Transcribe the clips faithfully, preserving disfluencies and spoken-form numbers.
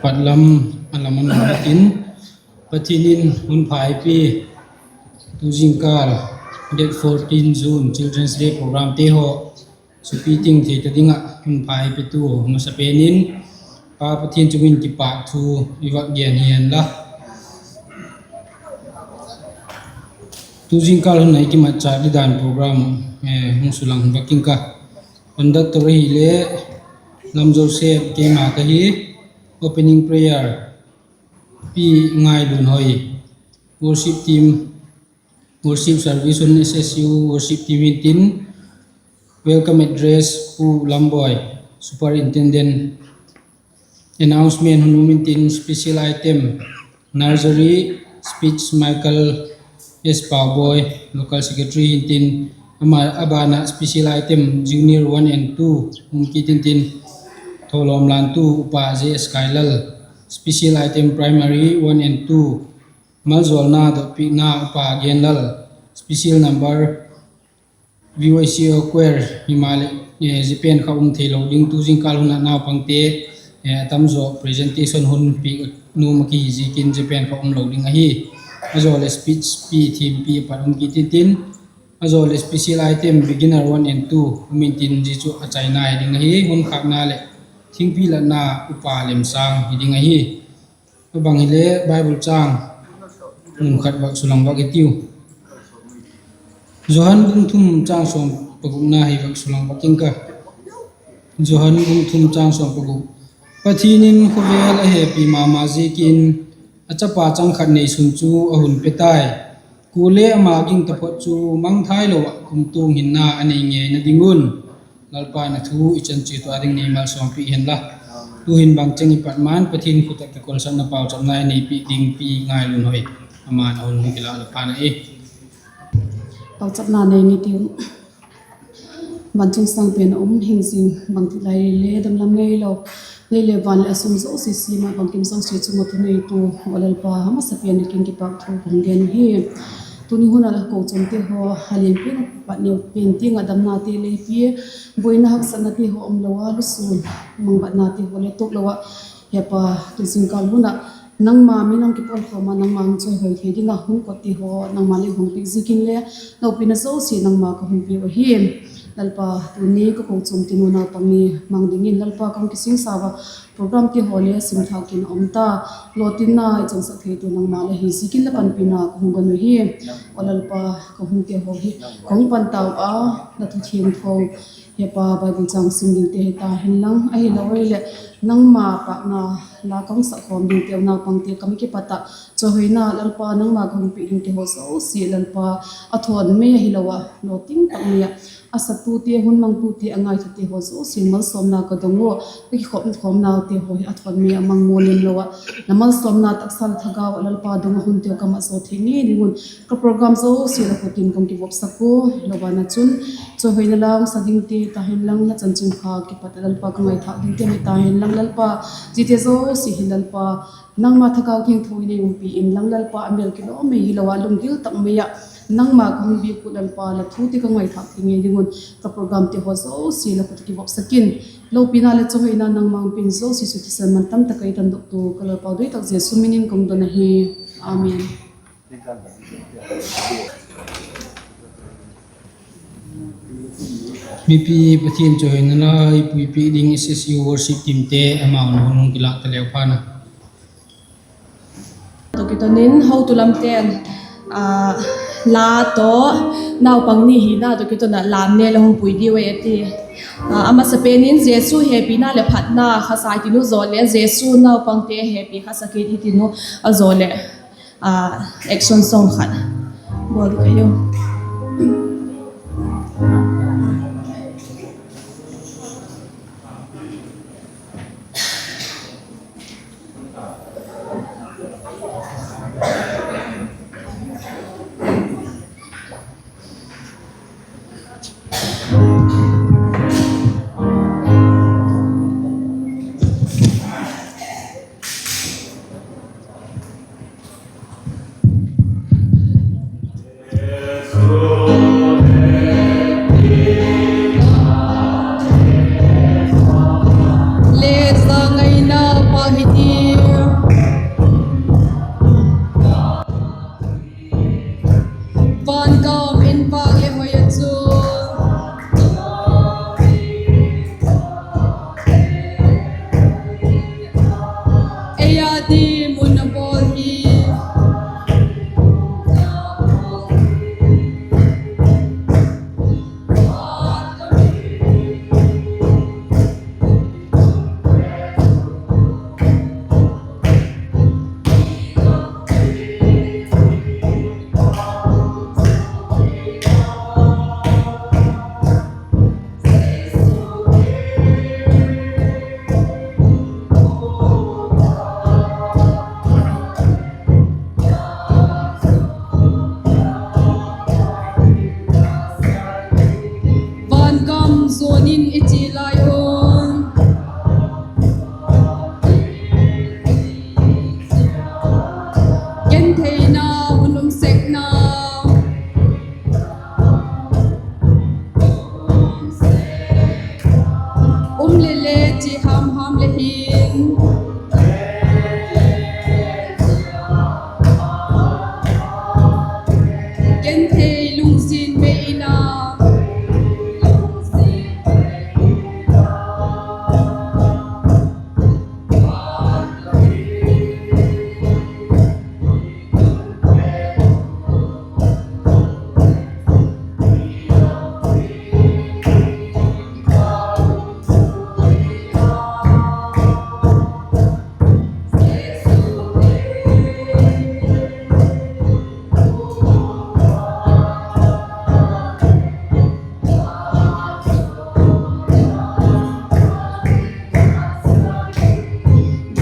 Pat lam a lam a nuam tin, Pathian in hun pha ei pi, tu zingkal date fourteen June Children's Day programte haw supi ting thei ta ding ah hun pha ei pitu masapen in Pa Pathian chung in kipâk thu i vak gen hi hen la. Tu zingkal hun a i kimatchâk didan program hung sulang vak ing ka. Conductor ahile Lam Joseph, keima ka hi. Opening prayer Pi Ngailunhoi. Worship team, worship service hun S S U worship team hintin, welcome address Pu Lamboi, superintendent. Announcement hun um intin, special item, nursery, speech Michael S Pauboi, local secretary hintin, ama a ban ah special item junior one and two um kit intin, thawlawm lantu Upa J S Kailal, special item primary one and two, maljawlna dotpikna Upa Genlal, special number V Y C O choir, himaleh zia pen kha um theilo ding, tu zingkal hun ah naupangte a tamzaw presentation hun piak nuam a kihi ziakin zia pen kha umlo ding ahi. A zaw leh speech pi thiampi a pat um kit intin, a zaw leh special item beginner one and two um intin, zia chu a chaina hi ding ahi. Hun khâkna leh thingpi latna Upa Lemsâng hi ding ahi. A bang hile Bible châng mun khat vak sulang vak i tiu. Johan bung thum châng sawm pagukna hi vak sulang vak ing ka. Johan bung thum châng sawm paguk. Pathian in khawvel a hepi ma ma ziakin a chapa chang khat neisun chu a hun pe tai. Kuale ama ging taphot chu mangthailo ah kumtuang hinna a nei ngeina ding un. Lalpa'n a thu i chan chiat ua ding nei malsawmpi hen la. Tu'hin bangcheng i pat ma'n Pathian khut ah kikolsakna pauchapna i neipi ding Pi Ngailunhoi, ama'n a hun hung kilâk la phan ahi. Pauchapna nei ni tiu. Vanchung sâng pen a um hing zing, bangti lai le danglam ngeilo, lei le van leh a sung zosia siam ah bangkim zosia chung ah thuneitu aw Lalpa, a masapen in kin kipâk thu ka hung gen uhi. Tuni hun ah la kochuamte haw a lian pen a pat neu pen tiang ah damnate lei pia, buaina haksatnate haw umlo a, lusûn mangbatnate haw le tuaklo ah, hepa, tu zingkal hun ah nangma min hung kipawlkhawm a, nangma hung chawihoi thei ding ah hung kotte haw nangma le hung piak ziakin le lopina zosia nangma ka hung piu ahi. Lalpa, tuni ka kochuam tin u naupang ni mang dingin Lalpa ka hung kisingsa ua, programte haw le simthâk in a um ta, lawtinna i changsak theitu nangma la hi ziakin la panpina ka hung don uhi. Aw Lalpa, ka hunte haw hi ka hung pan tau a, la thu thiangtho, hepa, Bible châng sim dingte hita henlang, ahilo leh nangma pâkna la ka hung sakkhawm dingteu naupangte kam kipat ah, chawihoina Lalpa nangma ka hung piak dingte haw zosia Lalpa, a thawn mei ahilo ah lawting tak mei ah, a satute, hun mangtute, a ngaithate haw zosia malsawmna ka dong ua, ka kikhopkhawmnate haw hi a thawn mei ah mang maw lemlo ah, la malsawmna taksa le thagau ah Lalpa dong ah hunteu ka mat zaw thei ngei ding un, ka program zosia la khut in ka hung kivopsak ua, lo ban ah chun chawihoina la hung sa dingte ta henlang, la chanchinpha kipat ah Lalpa ka ngaithâk dingte hita henlang Lalpa, ziate zosia hi Lalpa, nangma thagau thiangtho in ei umpi inlang Lalpa, a mêl kilawm mei hilo ah lunggil tak mei ah nangma ka hung biak uh Lalpa, la thute ka ngaithâk thei ngei ding un, ka programte haw zosia la khut ah kivopsak in, lopina leh chawihoina nangma hung pia in, Jesu thisan man tam tak ah ei tandoktu ka Lalpa doi tak Jesu min in ka hung don ahi. Amen. Mipi Pathian chawihoina la i puipiak ding S S U worship teamte amau'n hun hung kilâk ta leu phan a. Tawh kiton in hotu lamte'n la tawh naupang ni hina tawh kiton ah lam ne la hung pui diu e a ti. A masapen in Jesu hepina leh phatna khasa i tin u, zaw leh Jesu naupangte hepi khasa kit i tin u, a zaw leh action song khat bawl ding ka hiu. Um le le chia ham ham le hin, genthei lungzin mei in a.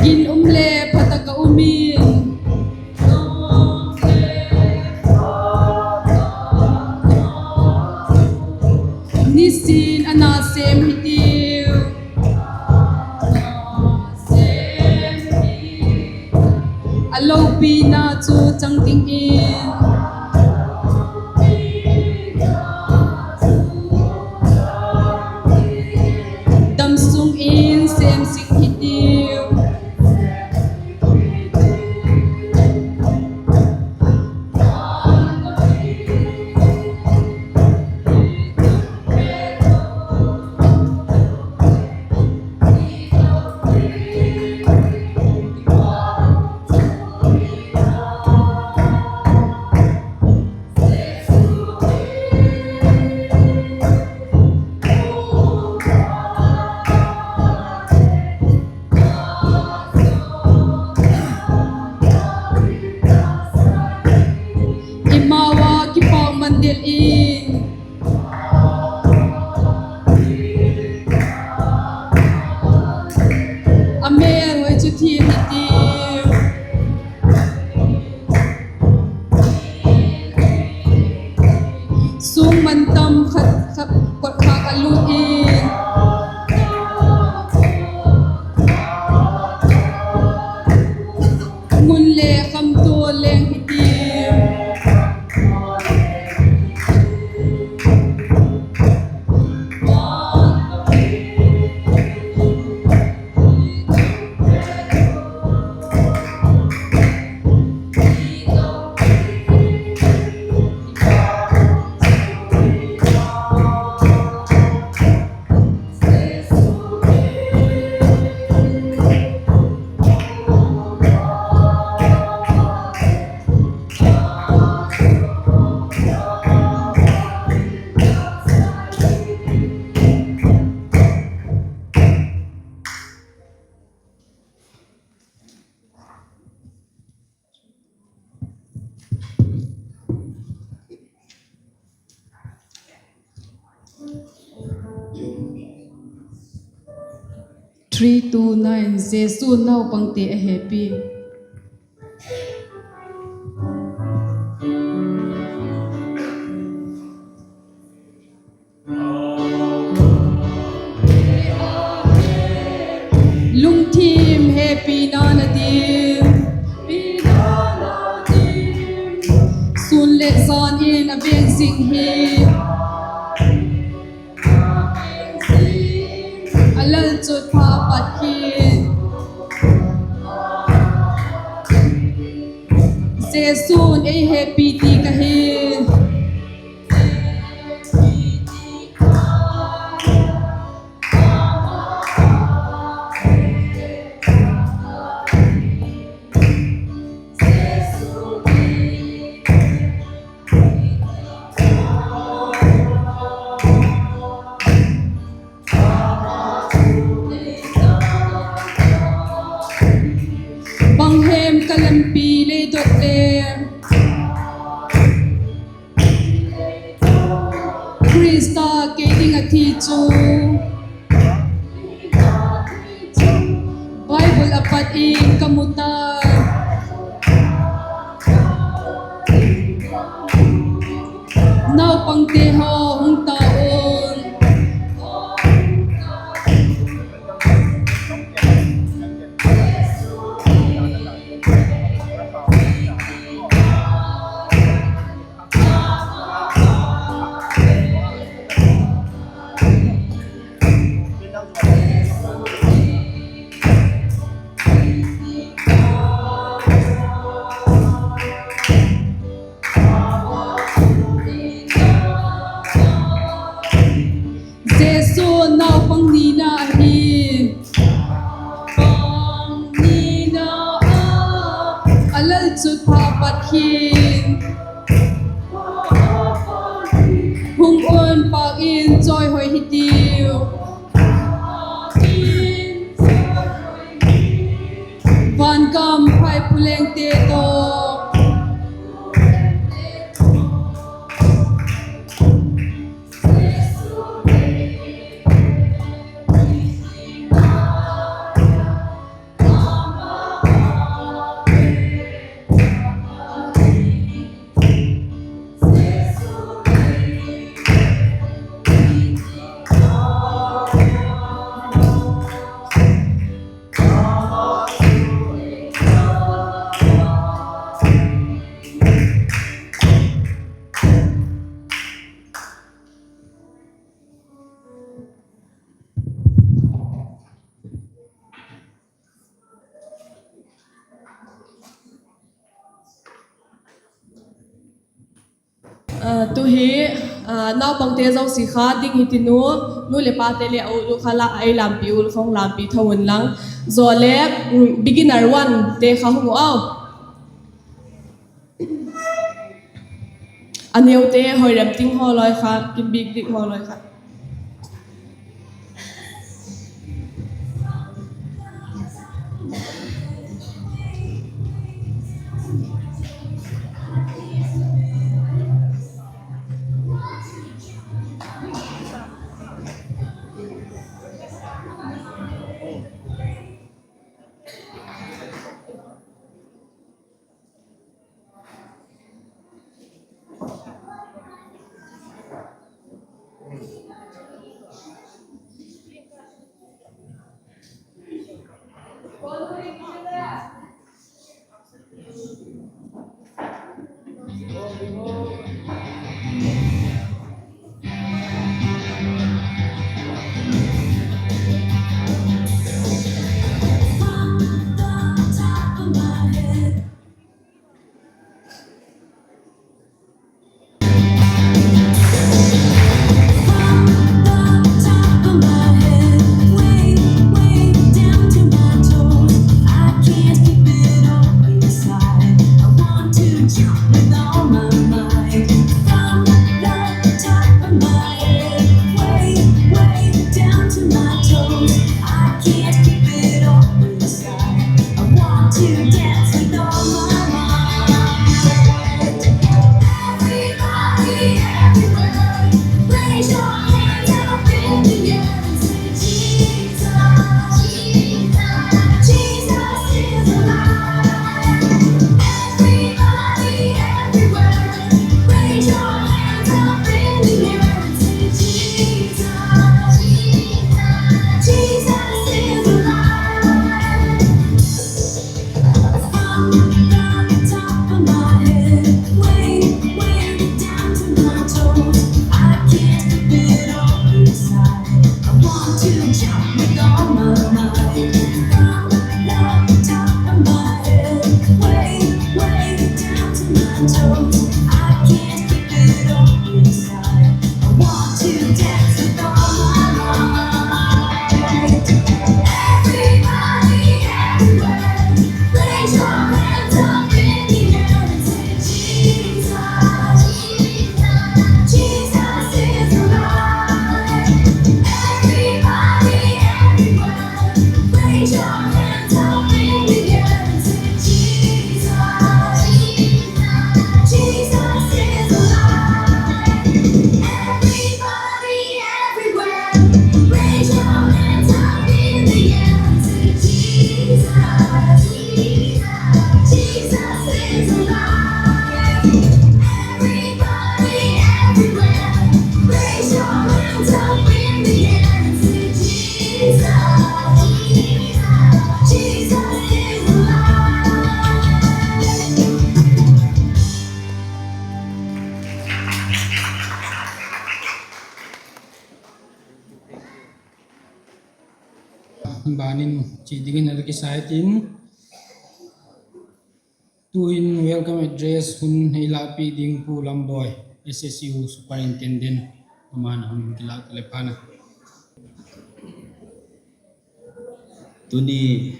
Gin um le pha tak a um in, nisin a na sêm hitiu. A lopina chu chang dingin, damsung in sêm sik hitiu. I ma ua kipak man del in, a mêl hoi chu thiam hitiu. Sung man tam khat khat kot kha a lut in, ngun le khamtual leng hitiu. Three, two, nine, Jesu'n naupangte a hepi. Lungthim hepina na dim, sun leh jan in a veng zing hi, a lalchutpha a pat hi. Jesu'n ei hepi ti ka hi. Bang hem ka lampi lei dot le, Khrista kei ding a thi chu Bible a pat in ka mu ta. Naupangte haw hung ta un. Jesu naupang nina ahi. Nina a, a lalchutpha Pathian hung un, pâk in chawihoi hitiu. Vankam phaipulengte tawh. Tu hi, naupangte zosia kha ding hitiu, nu leh pate leh a ut u kha la, ei lampi u khawng lampi tho unlang. Zaw le, beginner one te kha hung u au. A neute hoi rem ting haw lai kha, kin bik dik haw lai kha. Ban in chia dingin a la kisa i tin, tu'hin welcome address hun ei lâkpi ding Pu Lamboi, S S U Superintendent, ama'n a hun kilâk ta le phan a. Tuni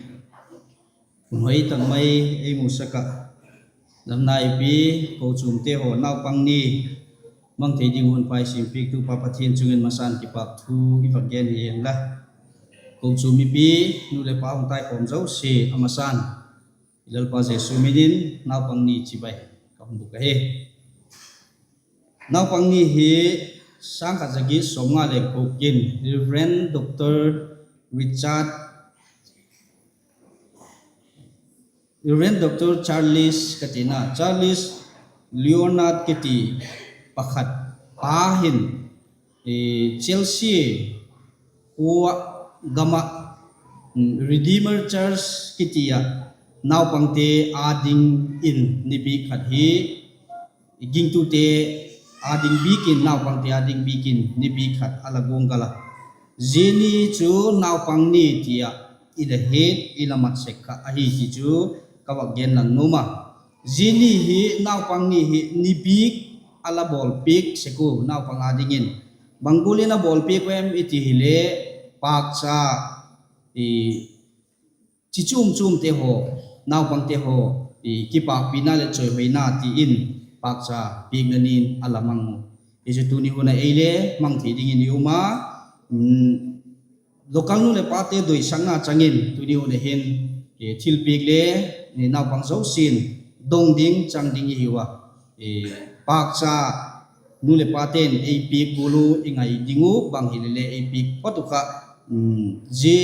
hun hoi tak mai ei musak ah, damna ei pi kochuamte haw naupang ni mang thei ding hun pai siampiaktu Pa Pathian chung in masan kipâk thu i vak gen hi hen la. Kochuam mipi, nu leh pa hung taikhawm zosia a masan, i Lalpa Jesu min in naupang ni chibai ka hun bûk ahi. Naupang ni hi sâng khat za giat sawmnga leh guk in Reverend Doctor Richard, Reverend Doctor Charles ka tina, Charles Leonard kiti pakhat pa hin, Chelsea khua gam ah, Redeemer Church kiti ah naupangte â dingin ni bik khat hi, gingtute â ding bik in, naupangte â ding bik in ni bik khat a la guanggal a. Zia ni chu naupang ni ti ah i la het, i la mat sek kha ahi ti chu ka vak gen lang nuam a. Zia ni hi naupang ni hi ni bik a la bawlpiak sek ua, naupang â dingin. Bang gual in a bawlpiak u em i ti hile, pâkcha, chi chuam chuamte haw, naupangte haw kipâkpina leh chawihoina ti in pâkcha piakna ni in a la mang u. Hi chu tuni hun ah ei le mang thei dingin i um a, local nu leh pate doisakna chang in tuni hun ah hin thilpiak le naupang zosia'n dong ding chang ding i hiu a. Pâkcha nu leh pate'n ei piak gual uh i ngai ding uh, bang hile le ei piak phot uh kha, zia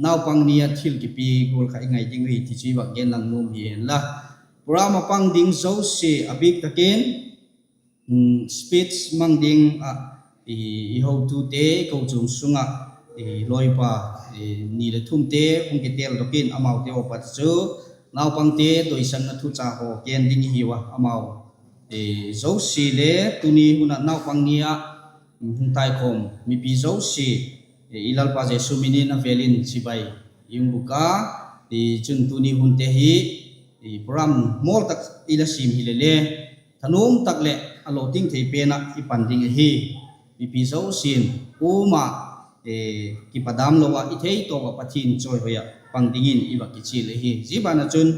naupang ni ah thil kipia gual kha i ngai ding uh hi ti chu i vak gen lang nuam hi hen la. Program a pang ding zosia a bik tak in speech mang ding ah i hotute, kochuam sung ah lawipa ni leh thumte hung kitêldok in amaute haw pat chu naupangte doisakna thucha haw gen ding i hiu a, amau zosia le tuni hun ah naupang ni ah hung taikhawm mipi zosia i Lalpa Jesu min in a vêl in chibai i hung bûk a. Chun tuni hunte hi program mawl tak i la siam hile le, thanuam tak leh a lawting thei pen ah i pan ding ahi. Mipi zosia'n kuama kipadam lo ah i theitawp ah Pathian chawihoi ah pang dingin i vak kichial ahi. Zia ban ah chun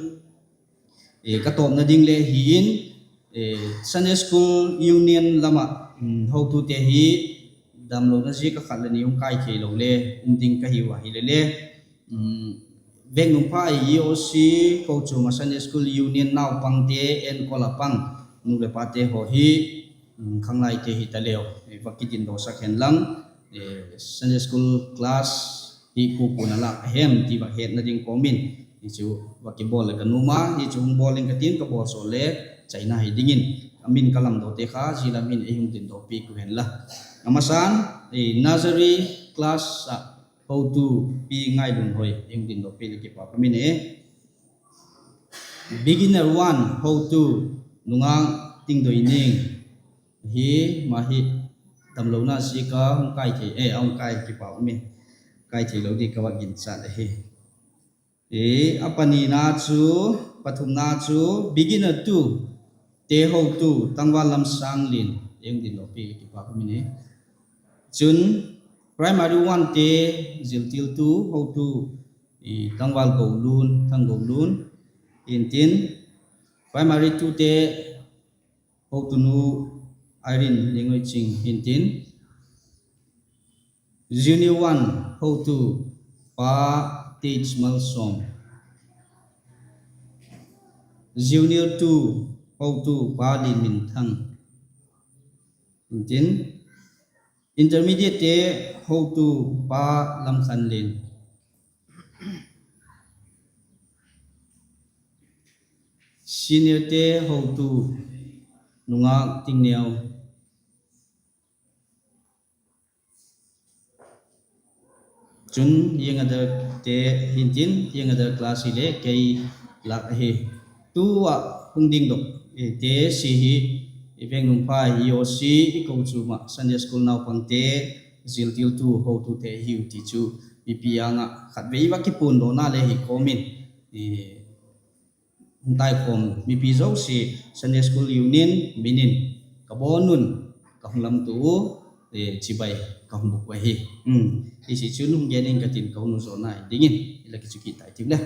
ka tawpna ding le hi in, Sunday School Union lam ah hotute hi damlona ziak a khat le ni hung kai theilo le um ding ka hiu a, hile le Vengnungphai EOC kochuam ah Sunday School Union naupangte enkol ah pang nu leh pate haw hi, khanglaite hitaleu, va kidindawsak hen lang, Sunday School class hi kua kua'n a lâk a hem ti va hetna ding kawm in hi chu va kibawl le ka nuam a, hi chu hung bawl in ka tin, ka bawl saw le chaina hi dingin a min ka lamdawte kha zia lam in ei hung dindawpiak u hen la. A masan, nursery class ah hotu Pi Ngailunhoi ei hung dindawpiak le kipâk um in e. Beginner one hotu Nungâk Tingdoining hi, ma hi damlona ziak a hung kai thei, a hung kai, kipâk um in, kai theilo di ka va ginchat ahi. A panina chu, pathumna chu beginner two te hotu Tangval Lamsanglin ei hung dindawpiak le kipâk um in e. Chun primary onete ziltiltu hotu Tangval Golun, Thang Golun, intin, primary twotete hotunu Irene Lingoi Ching, intin, junior one hotu pa Teach Malsawm, junior two hotu pa Linminthang, intin, intermediatete hotu pa Lamkhanlin, seniorte hotu Nungâk Tingneu, chun young adultte hintin, young adult class hile kei lâk ahi. Tu ah hung dingdokte sia hi, i Vengnungphai EOC i kochuam ah Sunday School naupangte ziltiltu hotute hiu ti chu mipi âng ah khatvei va kipuandawna le hi kawm in, hung taikhawm mipi zosia Sunday School Union min in ka bawn un ka hung lamtua u, chibai. ka hung bûk uh ahi. Hichi chun hung gen ing ka tin ka hun u zawnna dingin i la kichu kit tai tiu le.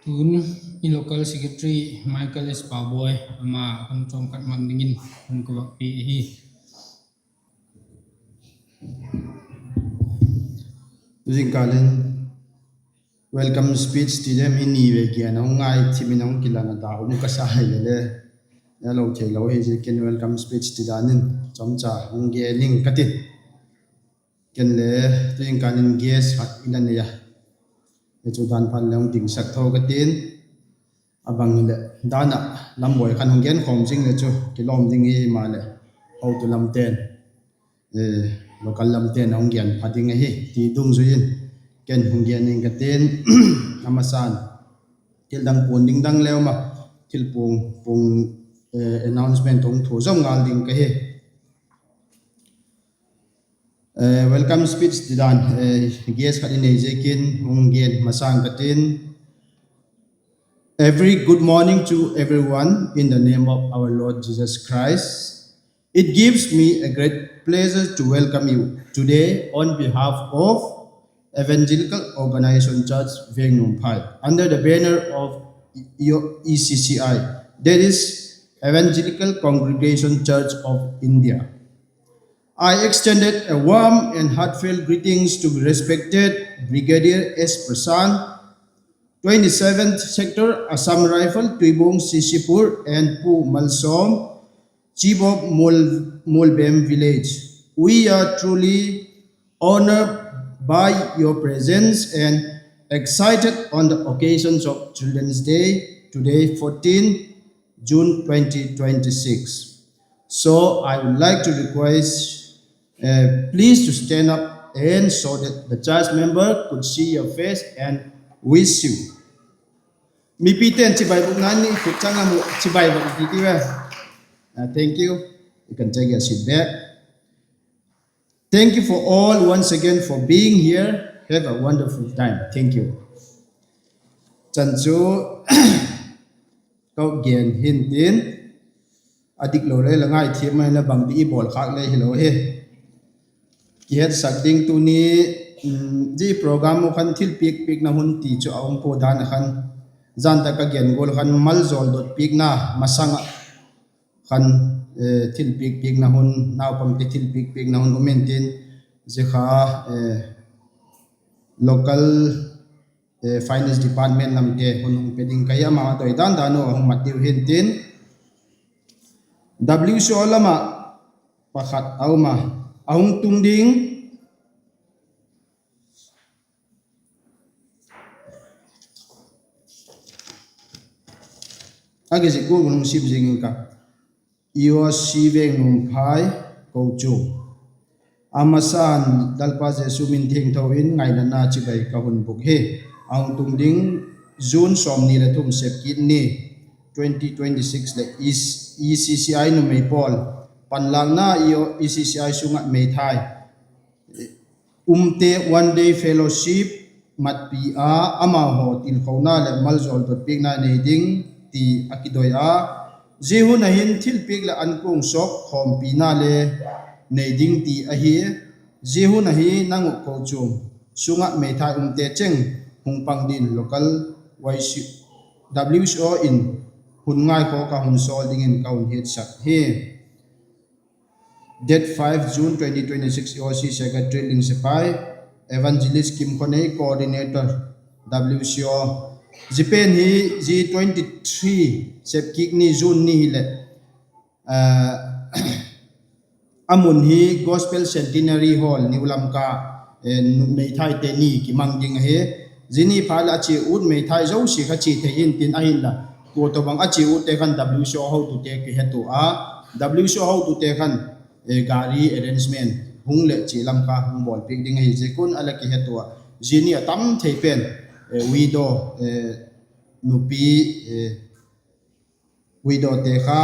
Tun i local secretary Michael S Pauboi ama hun chawm khat mang dingin hun ka vak pia ahi. Zingkal in welcome speech ti dem hi ni vei gen a hung ngai thim in a hung kilang a, da um ka sa hile le, a lo theilo hi ziakin welcome speech ti dan in chomcha hung gen ing ka ti. Ken le, tu zingkal in guest khat i la nei a, chu dan phat leh hung dingsak tho ka tin. A bang hileh dan ah Lambuai khan hung gen khawm zing le chu kilawm ding hi maleh, hotu lamte'n, local lamte'n a hung gen pha ding ahi ti dungzui in ken hung gen ing ka tin. A masa'n thil dang puan ding dang le um a, thil puang, puang, announcement hung thu zom ngal ding ka hi. Welcome speech ti dan, guest khat i nei ziakin hung gen masang ka tin. A very good morning to everyone in the name of our Lord Jesus Christ. It gives me a great pleasure to welcome you today on behalf of Evangelical Organization Church Vengnophai, under the banner of E C C I, that is Evangelical Congregation Church of India. I extended a warm and heartfelt greetings to respected Brigadier S Prasant, twenty-seventh Sector, Assam Rifle, Tuibong, C C Pur, and Pu Malsom, Chief of Mol-, Molbem Village. We are truly honored by your presence and excited on the occasions of Children's Day, today, fourteenth June twenty twenty-six. So I would like to request, uh, please to stand up and so that the church member could see your face and wish you. Mipite'n chibai bûk nan ni khut chang a mu chibai bûk ti ti ve. Uh, thank you. You can take your seat back. Thank you for all once again for being here. Have a wonderful time. Thank you. Chan chu ka gen hin tin, a dik lo le la ngaithiam mai na bangti i bawl khâk le hilo hi. Kihetsak ding tuni, zia program u khan thilpiak piakna hun ti chu a um pua dan a khan, jan tak ka gen gual khan maljawl dot piakna masang ah khan, thilpiak piakna hun, naupangte thilpiak piakna hun um intin, zia kha local finance department lamte hun hung pe ding ka hi, ama doi dan dan u a hung mat diu hintin. W C O lam ah pakhat a um a, a hung tung ding a kizik gual hun hung sim zing ing ka. E O C Vengnophai kochuam. A masa'n Lalpa Jesu min thiangtho in ngainatna chibai ka hun bûk hi. A hung tung ding June sawmni leh thum Sepkit ni twenty twenty-six leh E C C I numei pawl panlâkna E C C I sung ah meithai umte one day fellowship matpi a, amahaw tilkhona leh maljawl dot piakna nei ding ti a kidoi a, zia hun a hin thilpiak leh ankuang sawk khawmpina le nei ding ti ahi. Zia hun a hi nang uh kochuam sung ah meithai umte cheng hung pang dingin local W C O in hun ngaikhawk a hun sawl dingin ka hun hiatsak hi. Date five June twenty twenty-six, E O C Secretary Ling Sepai, Evangelist Kimkhonei, Coordinator, W C O. Zia pen hi zia twenty-three Sepkit ni June ni hileh, a mun hi Gospel Centenary Hall, New Lamka, meithaite ni kimang ding ahi. Zia ni phat leh a chia ut meithai zosia kha chia thei intin, ahinla kua tawhbang a chia utte khan W C O hotute kihetua a, W C O hotute khan gari arrangement hung leh chia lam kha hung bawlpiak ding ahi ziak un a la kihetua. Zia ni a tam thei pen widow, nupi, widowte kha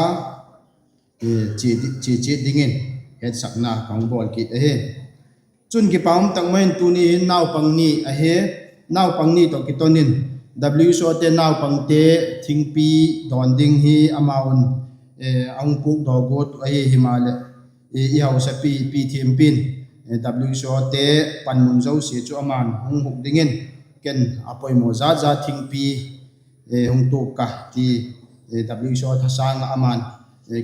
chia chiat dingin hetsakna ka hung bawl kit ahi. Chun kipak um tak mai in tuni hin naupang ni ahi. Naupang ni tawh kiton in W C O te naupangte thingpi dawn ding hi amau'n a hung puakdaw guat ahi. Himaleh, i hausapi Pi Thiampi'n, W C O te panmun zosia chu aman hung huk dingin, ken a poimaw zat zat thingpi hung tuak ka ti, W C O thasâng ah aman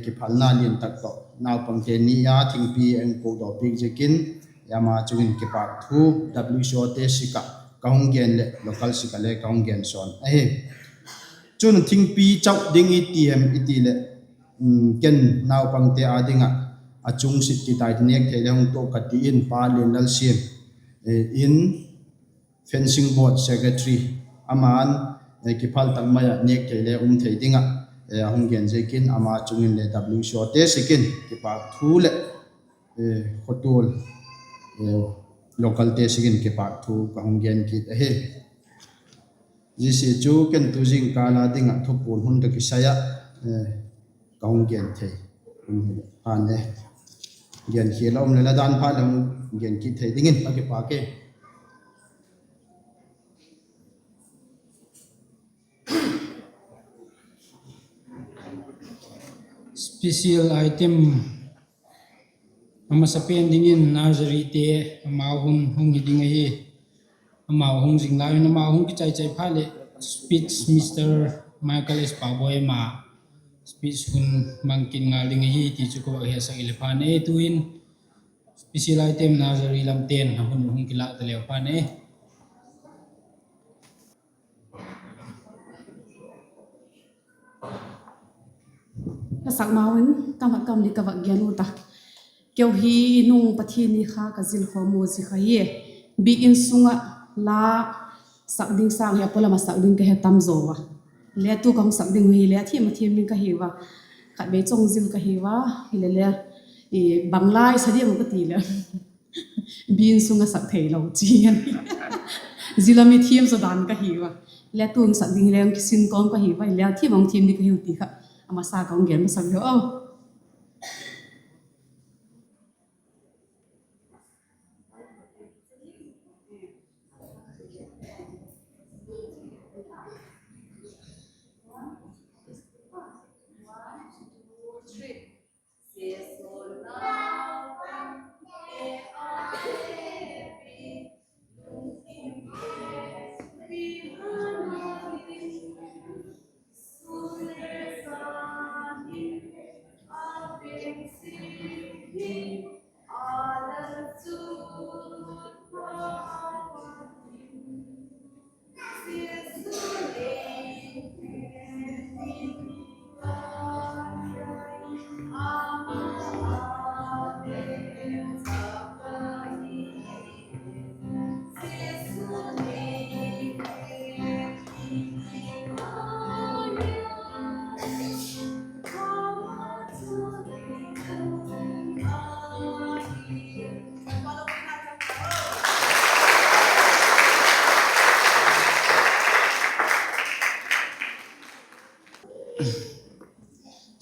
kiphalna lian tak tawh naupangte ni a thingpi a hung puakdaw piak ziakin, ama chung in kipâk thu W C O te sik ah ka hung gen leh local sik ah le ka hung gen sawn ahi. Chun thingpi chau ding i ti hem i ti leh, ken naupangte â ding ah a chung sik kitai ti nêk thei le hung tuak ka ti in, Pa Lianlalsiam in, Fencing Board Secretary, aman kiphal tak mai ah nêk thei le um thei ding ah a hung gen ziakin ama chung in le W C O te sik in kipâk thu leh khotual localte sik in kipâk thu ka hung gen kit ahi. Zia chu ken tu zingkâl â ding ah thupuan hun tawh kisai ah ka hung gen thei hun hi phan e. Genkhial a um leh la dan phat leh hung gen kit thei dingin a kipâk e. Special item a masapen dingin nurseryte, amau hun hung hi ding ahi. Amau hung zing lai un, amau hung kichai chai phat leh speech Mister Michael S Pauboi ama speech hun mang kit ngal ding ahi ti chu ka vak hiatsak i le phan e. Tuin special item nursery lamte'n a hun hung kilâk ta leu phan e. Ka sak mau in ka mat kam ni ka vak gen u ta. Keu hi nung Pathian ni kha ka zil khawm u zi kha hi. Biakin sung ah la sak ding sâng hi a polam a sak ding ka he tam zaw a. Le tu ka hung sak ding hi le a thiam a thiam ding ka hiu a. Khatvei chawng zil ka hiu a, hile le, bang lai sa diam ka ti leh, biakin sung ah sak theilo chi a, zil a mi thiam zaw dan ka hiu a. Le tu hung sak ding le hung kisin kawm ka hiu a, hile a thiam a hung thiam ding ka hiu ti kha a masa ka hung gen masak deu a.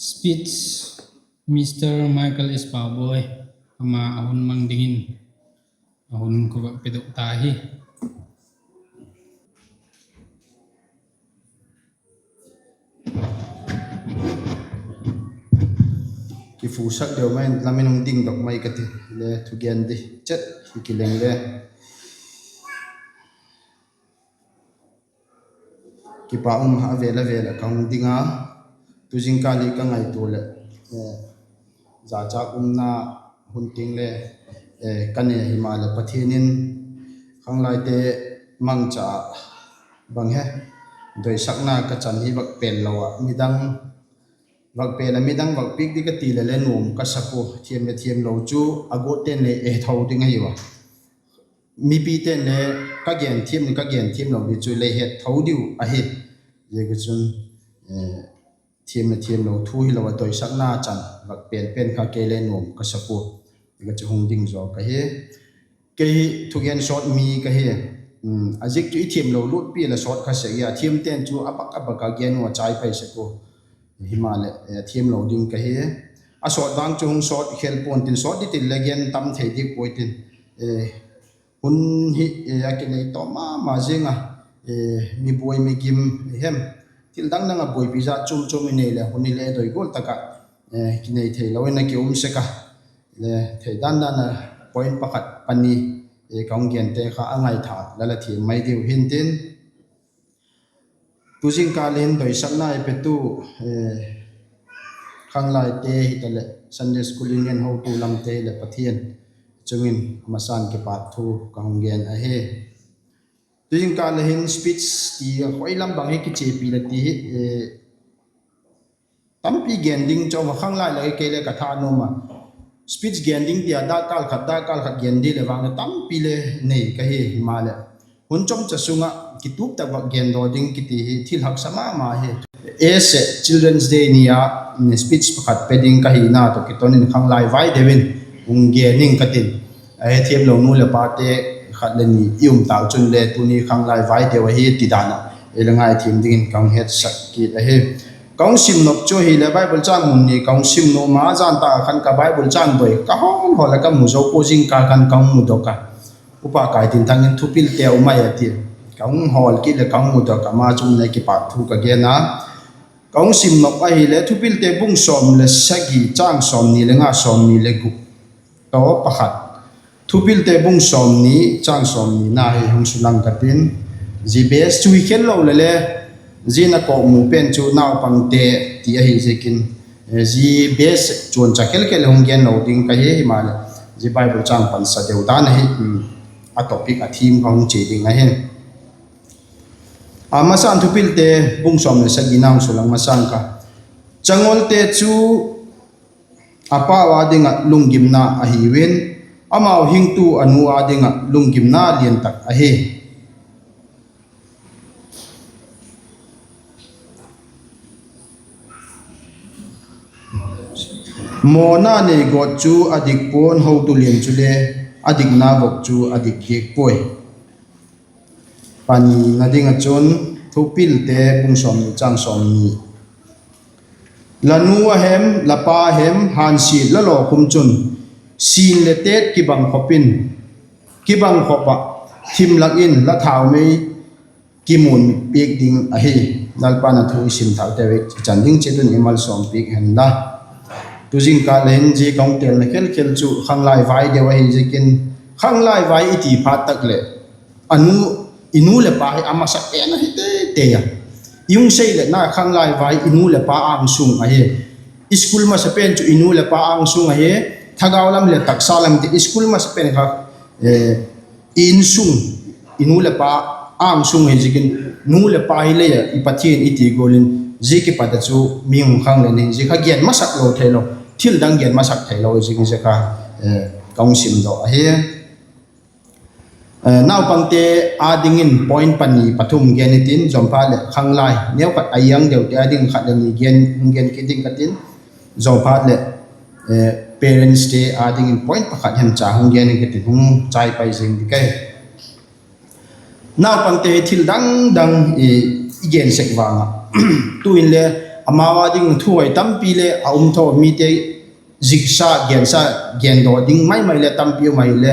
Speech, Mister Michael S Pauboi, ama a hun mang dingin a hun ka vak pedok ta hi. Kifusak deu mai in lam in hung dingdok mai ka ti le thugen di chet hi kileng le. Kipak um a, a vêl a vêl ah ka hung ding a, tu zingkâl hi ka ngaitua leh, jachâk umna hun ting le ka ne, himaleh Pathian in khanglaite mangcha bang he doisakna ka chan hi vak pêl lo ah midang, vak pêl ah midang vak piak di ka ti leh le nuam ka sa pua. Thiam le thiamlo chu a guatte'n le e tho ding ahiu a, mipite'n le ka gen thiam le ka gen thiamlo di chu le het tho diu ahi. Ziaziakchun thiam le thiamlo thu hilo a doisakna chan vak pêl pen kha kei le nuam ka sa pua. Ka chu hung ding zaw ka hi. Kei hi thugen sawt mi ka hi. A zik chu i thiamlo lutpi la sawt kha sek a, thiamte'n chu a bak a bak a gen u a chai pai sek u. Himaleh thiamlo ding ka hi. A sawt vang chu hung sawt khel pua'n tin, sawt di tin le gen tam thei diak puai tin. Hun hi a kinei tawm ma ma zing a, mi buai mi gim hem, thil dang dang a buaipi zat chuam chuam i nei leh hun hi le doi gual tak ah kinei theilo in a ki um sek a. Le thei dan dan a point pakhat pani ka hung gente kha a ngaitha la la thiam mai diu hintin. Tu zingkal in doisakna ei petu khanglaite hitaleh Sunday School Union hotu lamte leh Pathian chung in a masan kipak thu ka hung gen ahi. Tu zingkal a hin speech ti a hoi lam bang hi kichiapi la ti hi tampi gen ding chu a khanglai lak kei le ka tha nuam a. Speech gen ding ti a dakkal khat dakkal khat gen di leh vang leh tampi le nei ka hi, himaleh hun chomcha sung ah kitup tak vak gen daw ding kiti hi thil haksa ma ma hi. Ese Children's Day ni a speech pakhat pe ding ka hina tawh kiton in khanglai vai deu in hung gen ing ka tin. A hethiamlo nu leh pate khat le ni i um tâk chun le tuni khanglai vai deu ahi ti dan ah ei le ngaithiam dingin ka hung hetsak kit ahi. Ka hung sim nop chu ahileh Bible châng hun ni ka hung sim nuam a, zan tak ah khan ka Bible châng doi ka hawl hawl a ka mu zo pua, zingkal khan ka hung mudok a. Upa Kaitinthang in thupilte a um ai a ti. Ka hung hawl kit leh ka hung mudok a, ama chung in ei kipak thu ka gen a. Ka hung sim nop ahileh Thupilte bung sawm leh sagi châng sawmni le nga, sawmni le gup tawh pakhat. Thupilte bung sawmni châng sawmnina hi hung sulang ka tin. Zia base chu hi khel lo leh le, zia na kawkmu pen chu naupangte ti ahi ziakin, zia base chuan cha khel khel hung gen lo ding ka hi, himaleh zia Bible châng pansa deu dan ahi, a topic a theme kha hung chia ding ahi. A masan Thupilte bung sawm leh sagina hung sulang masang kha, changolte chu a pau â ding ah lunggimna ahiu in, amau hingtu a nu â ding ah lunggimna lian tak ahi. Mawna nei gawt chu a dik pua'n, hotu lian chule a dikna vok chu a dik diak puai. Panina ding ah chun Thupilte bung sawmni châng sawmni. La nu a hem, la pa a hem, hânsia la law khum chun, sin leh tet kibang khop in, kibang khop ah thim lak in la thaumei kimuan piak ding ahi. Lalpa'n a thu i sim thâkte i chan ding chiat un i malsawm piak hen la. Tu zingkal a hin zia ka hung telna khel khel chu khanglai vai deu ahi ziakin, khanglai vai i ti phat tak leh, a nu, i nu leh pa hi a masak pen ahi tei tei a. I hung sei leh na khanglai vai i nu leh pa âng sung ahi. I school masa pen chu i nu leh pa âng sung ahi. Thagau lam leh taksa lam ti i school masa pen kha, i insung, i nu leh pa âng sung ahi ziakin, nu leh pa hi lei a i Pathian i ti gual in, zia kipat a chu mi hung khang le ning, zia kha gen masak lo theilo, thil dang gen masak theilo ziakin zia kha ka hung simdok ahi. Naupangte â dingin point pani pathum gen i tin, zawmphat leh khanglai neukhat a young deute â ding khat le ni gen, hung gen kit ding ka tin, zawmphat leh parentste â dingin point pakhat hem cha hung gen in ka tin, hung chai pai zing ding ka hi. Naupangte hi thil dang dang i gen sek vang ah, tu'in le amau â ding thuhoi tampi le a um tho, mite ziksa, gensa, gendaw ding mai mai le tampi um ahile,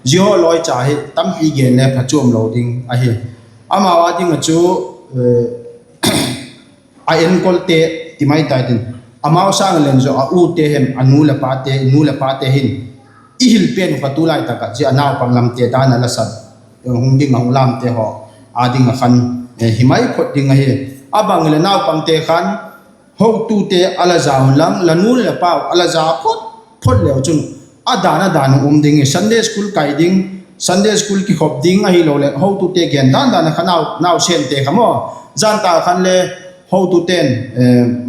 zia haw lawi cha hi tampi gen le phachuam lo ding ahi. Amau â ding ah chu a enkolte ti mai ta tin, amau sâng len zaw a ute hem, a nu leh pate, nu leh pate hin i hil pen uh kha tulai tak ah zia a naupang lamte dan a la sat, hung ding a hung lamte haw â ding ah khan hi mai phot ding ahi. A bang hileh naupangte khan hotute a la za unlang, la nu leh pau a la za phot phot leu chun, a dan a dan hung um ding hi, Sunday school kai ding, Sunday school kikhop ding ahiloleh hotute gen dan dan a kha, nau, nausen te kha maw, zan tak khan le hotute'n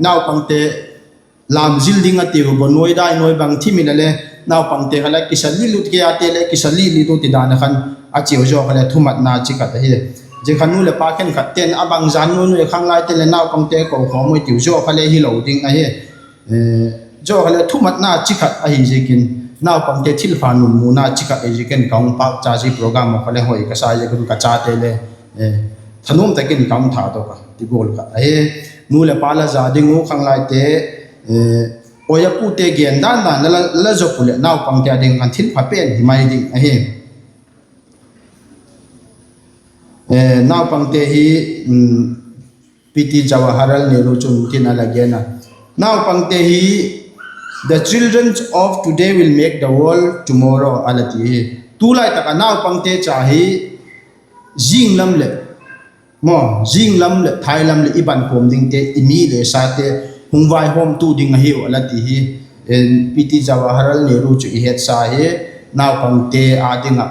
naupangte lam zil ding a tiu, baw nuai dai nuai bang thim hile le, naupangte kha le kisa lit lut, kei ate le kisa lit lit u ti dan a khan a chiau zaw kha le thumatna chi khat ahi. Zia kha nu leh pa khenkhatte'n a bangzan nuai nuai khanglaite'n le naupangte ko khawm ui tiu zaw kha le hilo ding ahi. Zaw kha le thumatna chi khat ahi ziakin, naupangte thilpha nunmuna chi khat ahi ziakin ka hung pâkcha, zia program ah kha le hoi ka sa ziak un ka chate le thanuam tak in ka hung thadok a, ti gual khat ahi. Nu leh pa la za ding uh khanglaite, awi a pute gen dan dan la, la zop u leh naupangte â ding khan thilpha pen hi mai ding ahi. Naupangte hi, P T Jawaharlal Nehru chun tin a la gen a, naupangte hi The children of today will make the world tomorrow, a la ti hi. Tulai tak a naupangte cha hi zinglam leh, maw, zinglam leh thailam leh i ban khawm dingte, i mi le sate hung vaihawmtu ding ahiu, a la ti hi. Pi T Jawaharlal Nehru chu i hetsa hi, naupangte â ding ah,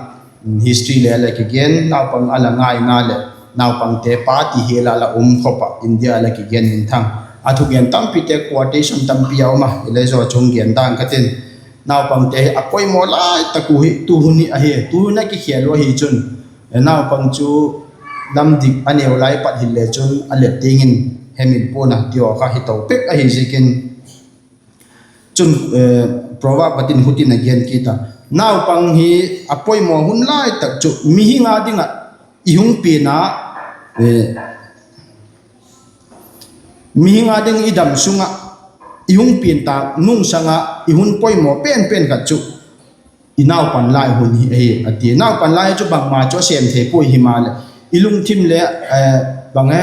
history le a la kigen, naupang a la ngaina leh naupangte pa ti hial a la um khop ah India a la kigen minthang. A thugen tampite quotation tampi a um a, i le zaw chung gen dan ka tin. Naupangte hi a poimaw lai tak uh hi tuhun hi ahi, tuhun a kikhel uh ahi chun, naupang chu lam dik a neu lai pat hile chun a let dingin hemil pua'n a ti haw kha hi to pek ahi ziakin. Chun, proverb ka tin, hutin a gen kit a, naupang hi a poimaw hun lai tak chu mihing â ding ah i hung pian a, mihing â ding i dam sung ah i hung pian ta nungsang ah i hun poimaw pen pen khat chu i naupan lai hun hi ahi, a ti. Naupan lai chu bangma chu a sêm thei puai, himaleh i lungthim le, bang e,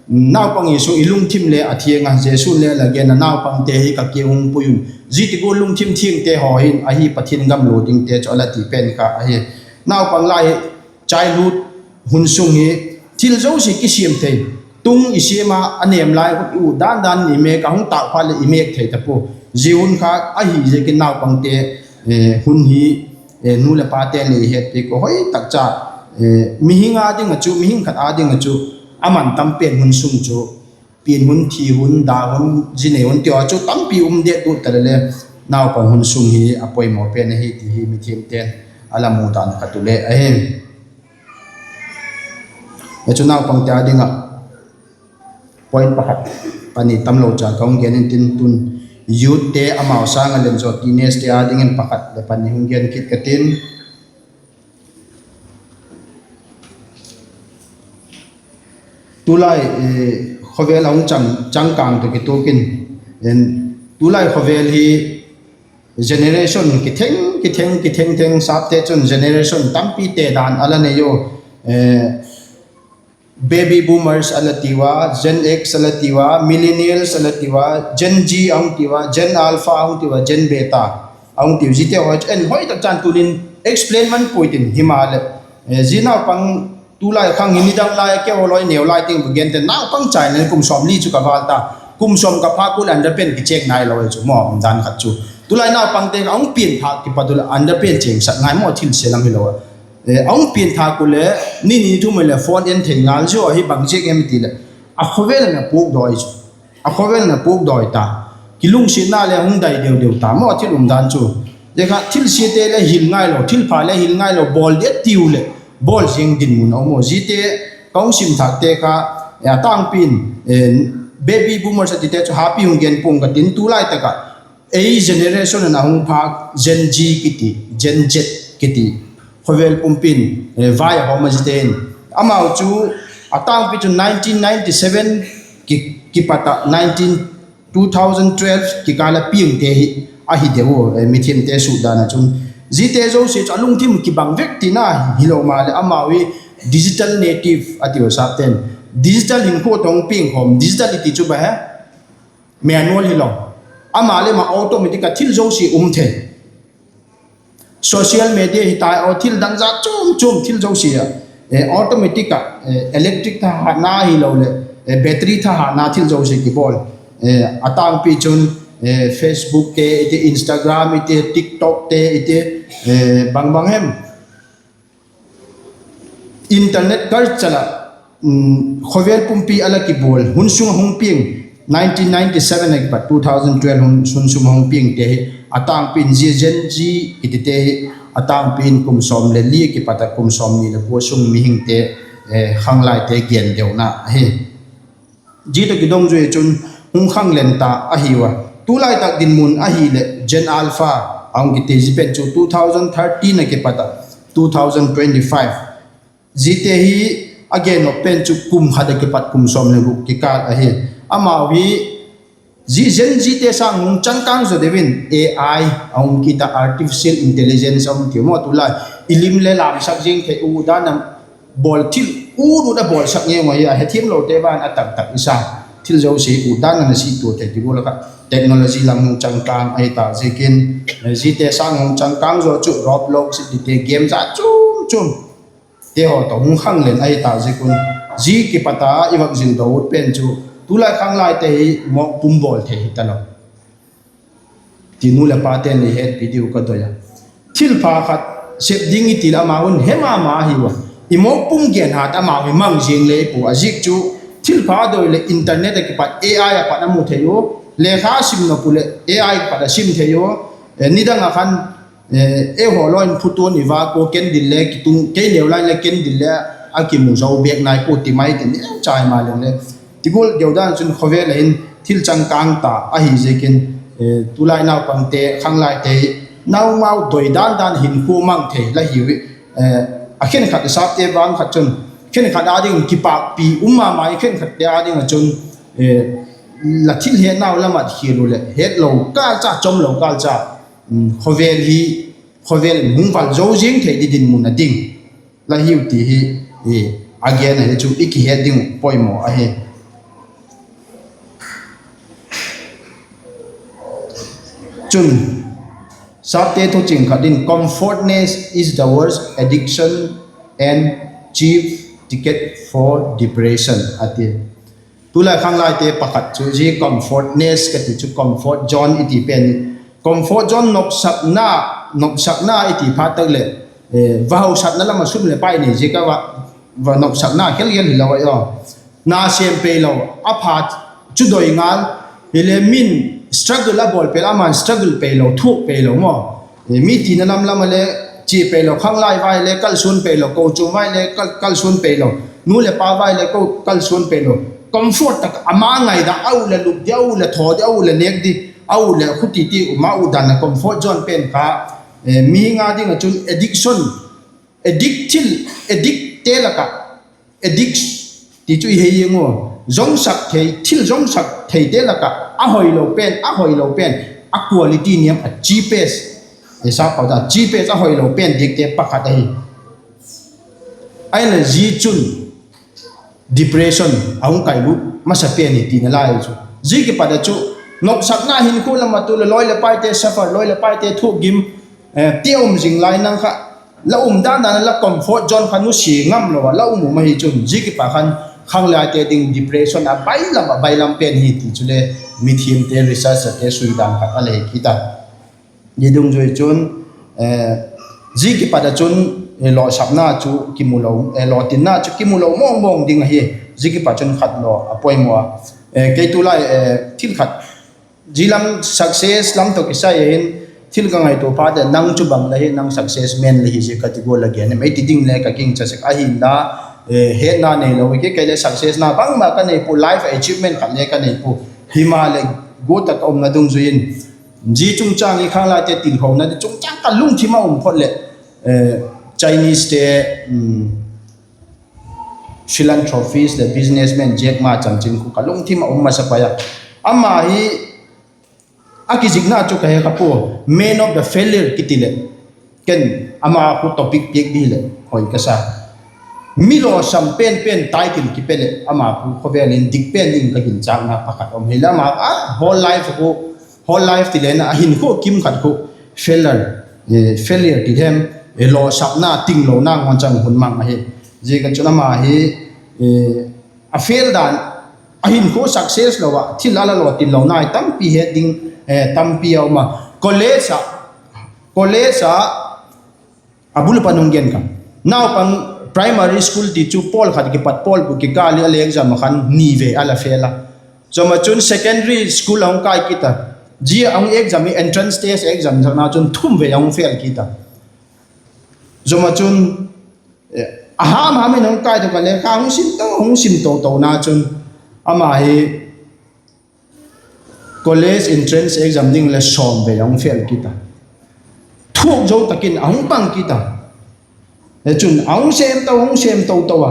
naupang i sung i lungthim le a thiang a, Jesu'n le a la gen a, naupangte hi ka kiang hung pui un, zia ti gual lungthim thiangte haw hin ahi Pathian gam lua dingte chu, a la ti pen kha ahi. Naupang lai hi, childhood hun sung hi thil zosia kisiam thei, tung i siam a, a nêm lai hun i ut dan dan i mêk a, hung tâk phat leh i mêk thei ta pua. Zia hun kha ahi ziakin naupangte hun hi nu leh pate le i hetpiak uh hoi tak cha, mihing â ding ah chu, mihing khat â ding ah chu a man tam pen hun sung chu, pian hun, thi hun, da hun, zi nei hun ti haw chu tampi um det dut ta le le, naupang hun sung hi a poimaw pen ahi ti hi mithiamte'n a la mu dan khat uh le ahi. Chu naupangte â ding ah point pakhat, pani tamlo cha ka hung gen intin, tun youthte amau sâng ah len zaw teenagete â dingin pakhat leh pani hung gen kit ka tin. Tulai khawvel a hung chang, changkâng tawh kituak in, tulai khawvel hi generation kitheng kitheng, kitheng theng, sapte chun generation tampi te dan a la nei u. Baby boomers a la tiu a, Gen X a la tiu a, millennials a la tiu a, Gen Z a hung tiu a, Gen Alpha a hung tiu a, Gen Beta a hung tiu. Ziate haw chu en hoi tak chan tun in explain man puai tin, himaleh, zia naupang tulai khang hi nidang lai a keu lawi neu lai ting bu gente, naupang chai le kum sawmli chu ka vâl ta, kum sawm ka phâk ua leh underpant kichêng nailo chu maw, um dan khat chu. Tulai naupangte kha hung pian phâk kipat u leh underpant chêngsak ngai maw, thil se lam hilo a. A hung pian phâk u leh ni ni thum leh phone en thei ngal zaw hi, bang ziak em ti leh, a khawvel na puakdawi chu, a khawvel na puakdawi ta, kilungsiatna le hung dai deu deu ta maw, thil um dan chu. Zia kha thilsiate le hil ngailo, thilpha le hil ngailo, bawl di a tiu leh bawl ziang dinmun a um u. Ziate ka hung sim thâkte kha, a tângpi'n, baby boomers a tite chu hapi hung gen pua'ng ka tin, tulai tak ah ei generation in a hung phâk Gen Z kiti, Gen Z kiti, khawvel pumpi'n vai a hawm a, ziate in, amau chu a tângpi chu nineteen ninety-seven ki, kipat ah nineteen, two thousand twelve kikâl a piangte hi ahi deu u, mithiamte sukdan ah chun. Ziate zosia chu a lungthim kibang vek tina hilo maleh, amau hi digital native a tiu a, sapte'n digital hinkhua tawh hung piang khawm, digital i ti chu bang he, manual hilo, ama le ama automatic ah thil zosia um thei. Social media hi tai aw, thil dangzat chuam chuam, thil zosia ah automatic ah, electric thahatna hilo leh battery thahatna thil zosia kibawl. A tângpi chun Facebook te i ti, Instagram i ti, TikTok te i ti, bang bang hem, internet culture ah khawvel pumpi a la kibawl hun sung a hung piang, nineteen ninety-seven a kipat two thousand twelve hun, hun sung a hung piangte hi, a tângpi'n zia Gen Z kitite hi, a tângpi'n kum sawm leh li a kipat ah kum sawmni leh kua sung mihingte, khanglaite gen deuna ahi. Zia tawh kidong zui chun hung khanglen ta ahiu a. Tulai tak dinmun ahileh Gen Alpha a hung kiti, zia pen chu two thousand thirteen a kipat ah two thousand twenty-five, ziate hi a gen nop pen chu kum khat a kipat kum sawm leh guk kikâl ahi. Amau hi zia Gen Zte sâng hung changkâng zaw deu in A I a hung kit a, artificial intelligence a hung tiu maw, tulai i lim le lamsak ziang thei, u dan a bawl thil, u dan a bawlsak ngei ngei a, hethiamlote van a tak tak i sa, thil zosia u dan a na si tua thei ti gual a kha technology lam hung changkâng ahi ta ziakin, zite sâng hung changkâng zaw chu Roblox i tite game zat chuam chuam te haw tawh hung khang len ahi ta ziak un, zia kipat a i vak zil daw ut pen chu tulai khanglaite hi mawk pum bawl thei hi talo ti nu leh pate'n i hetpi diu ka doi a. Thilpha khat sep ding i ti leh amau hun he ma ma hi ua, i mawk pum gen hat amau hi mang ziang le i pua a ziak chu, thilpha doi leh internet ah kipat, A I ah pat a mu thei u, lekha sim nop u leh A I ah pat a sim thei u, nidang ah khan eihaw law in phutuan i va kua, ken dil le kitung kei neu lai le ken dil le a kimu zo bêk nai pua ti mai ti neu chai ma leng le, ti gual deu dan chun khawvel ah hin thil changkâng ta ahi ziakin, tulai naupangte khanglaite hi naumau doi dan dan hinkhua mang thei la hiu i, a khenkhat sapte bang khat chun khenkhat â ding kipakpi um ma ma i, khenkhatte â ding ah chun la thil hetnau la mat khial u leh hetlo kâl cha, chawmlo kâl cha, khawvel hi, khawvel in hung val zo ziang thei di dinmun a ding la hiu ti hi a gen ahi chu i kihet ding uh poimaw ahi. Chun, sapte thuching khat in, Comfortness is the worst addiction and chief ticket for depression, a ti. Tulai khanglaite pakhat chu zia comfortness ka ti chu, comfort zone i ti pen, comfort zone, nopsakna, nopsakna i ti phat tak leh, va hausakna lam ah sum leh pai nei ziak a va, va nopsakna khel khel hilo ahi aw. Na sêm peilo, a pha chu doi ngal, hile min struggle a bawl pei, ama'n struggle peilo, thuak peilo maw. Mi tina lam lam ah le chia peilo, khanglai vai le kalsuan peilo, kochuam vai le kalsuan peilo, nu leh pa vai le kalsuan peilo, comfort tak ama ngaidan, a u leh lup di, a u leh thaw di, a u leh nêk di, a u leh khuti ti um a, u dan a comfort zone pen kha, mihing â ding ah chun addiction, addict thil, addictte lak ah, addict ti chu i he ing u, zongsak thei, thil zongsak theite lak ah a hoilo pen, a hoilo pen, a quality niam a cheapest, e, sa pau da, cheapest a hoilo pen diakte pakhat ahi. Ahinla zia chun depression a hung kailut masa pen hi tina lai chu. Zia kipat a chu nopsakna hinkhua lam ah tu leh lawi leh paite suffer, lawi leh paite thuak gim, ti um zing lai nang kha, la um dan dan a la comfort zone kha nusia ngamlo a la um um ahi chun, zia kipat khan khanglaite ding depression a bailam a bailam pen hi ti chule mithiamte, researcherte sui dan khat a le hi kit a. Zia dungzui chun, zia kipat a chun lawsapna chu kimu lo, lawtinna chu kimu lo mawng mawng ding ahi. Zia kipat chun khat law a poimaw a. Kei tulai thil khat, zia lam success lam tawh kisai a hin thil ka ngaitua phat leh, nang chu bang la hi, nang success man la hi zia ka ti gual la gen em ei ti ding le ka gingcha sek ahinla, hetna neilo hi, kei le successna bangma ka nei pua, life achievement khat le ka nei pua. Himaleh, guat tak a umna dungzui in, zia chungchâng i khanglaite tilkhona di chungchâng ka lungthim a um phot leh, Chinesete philanthropist leh businessman Jack Ma chanchin khu ka lungthim a um masa pai a. Ama hi a kizikna chu ka he kha pua, Man of the Failure kiti leh, ken ama khu topic piak di leh hoi ka sa. Mi lawsam pen pen title kipe leh ama khu khawvel in dik pen ding ka ginchâkna pakhat um hileh, ama whole life khu, whole life ti lena a hinkhua kim khat khu failure, failure ti hem, lawsapna, tinglona ngawn chang hun mang ahi. Zia ka chun ama hi a fail dan, a hinkhua success lo ah thil a la lawtin lona hi tampi het ding tampi a um a. College ah, college ah, a bul pan hung gen ka, naupang primary school ti chu pawl khat kipat pawl bu kikâl hi a le exam a khan ni vei a la fail a. Zomachun secondary school a hung kai kit a, zia a hung exam hi entrance test exam zakna chun thum vei a hung fail kit a. Zomachun a ham ham in hung kai to ka le kha hung sim to, hung sim to tona chun ama hi college entrance exam ding le sawm vei a hung fail kit a. Thuak zo tak in a hung pang kit a. Chun a hung sêm to, hung sêm to to a.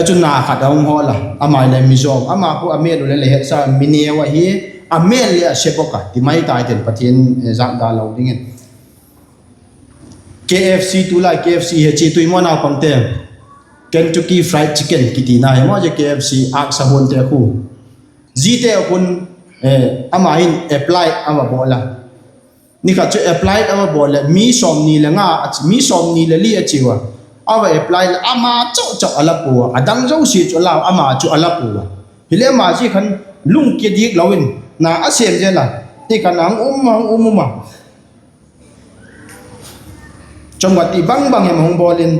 Chun na khat a hung hawl a, ama le mi zawm, ama khu a mêl u le le hetsa mi neu ahi, a mêl le a se bawk a, ti mai tai ten Pathian zâkdalo dingin. K F C, tulai K F C he chi tui maw naupangte, Kentucky Fried Chicken kitina hi maw, zia K F C âksa huante khu. Ziate khun ama hin apply a va bawl a. Ni khat chu apply a va bawl leh mi sawmni le nga, mi sawmni le li a chiau a. A va apply leh ama chau chau a la pua a, a dang zosia chu a la, ama chu a la pua a. Hile ama zia khan lungke dik lo in na a sêm zel a, ti khan a hung um a, hung um um a. Chawmkhat ti bang bang hem a hung bawl in,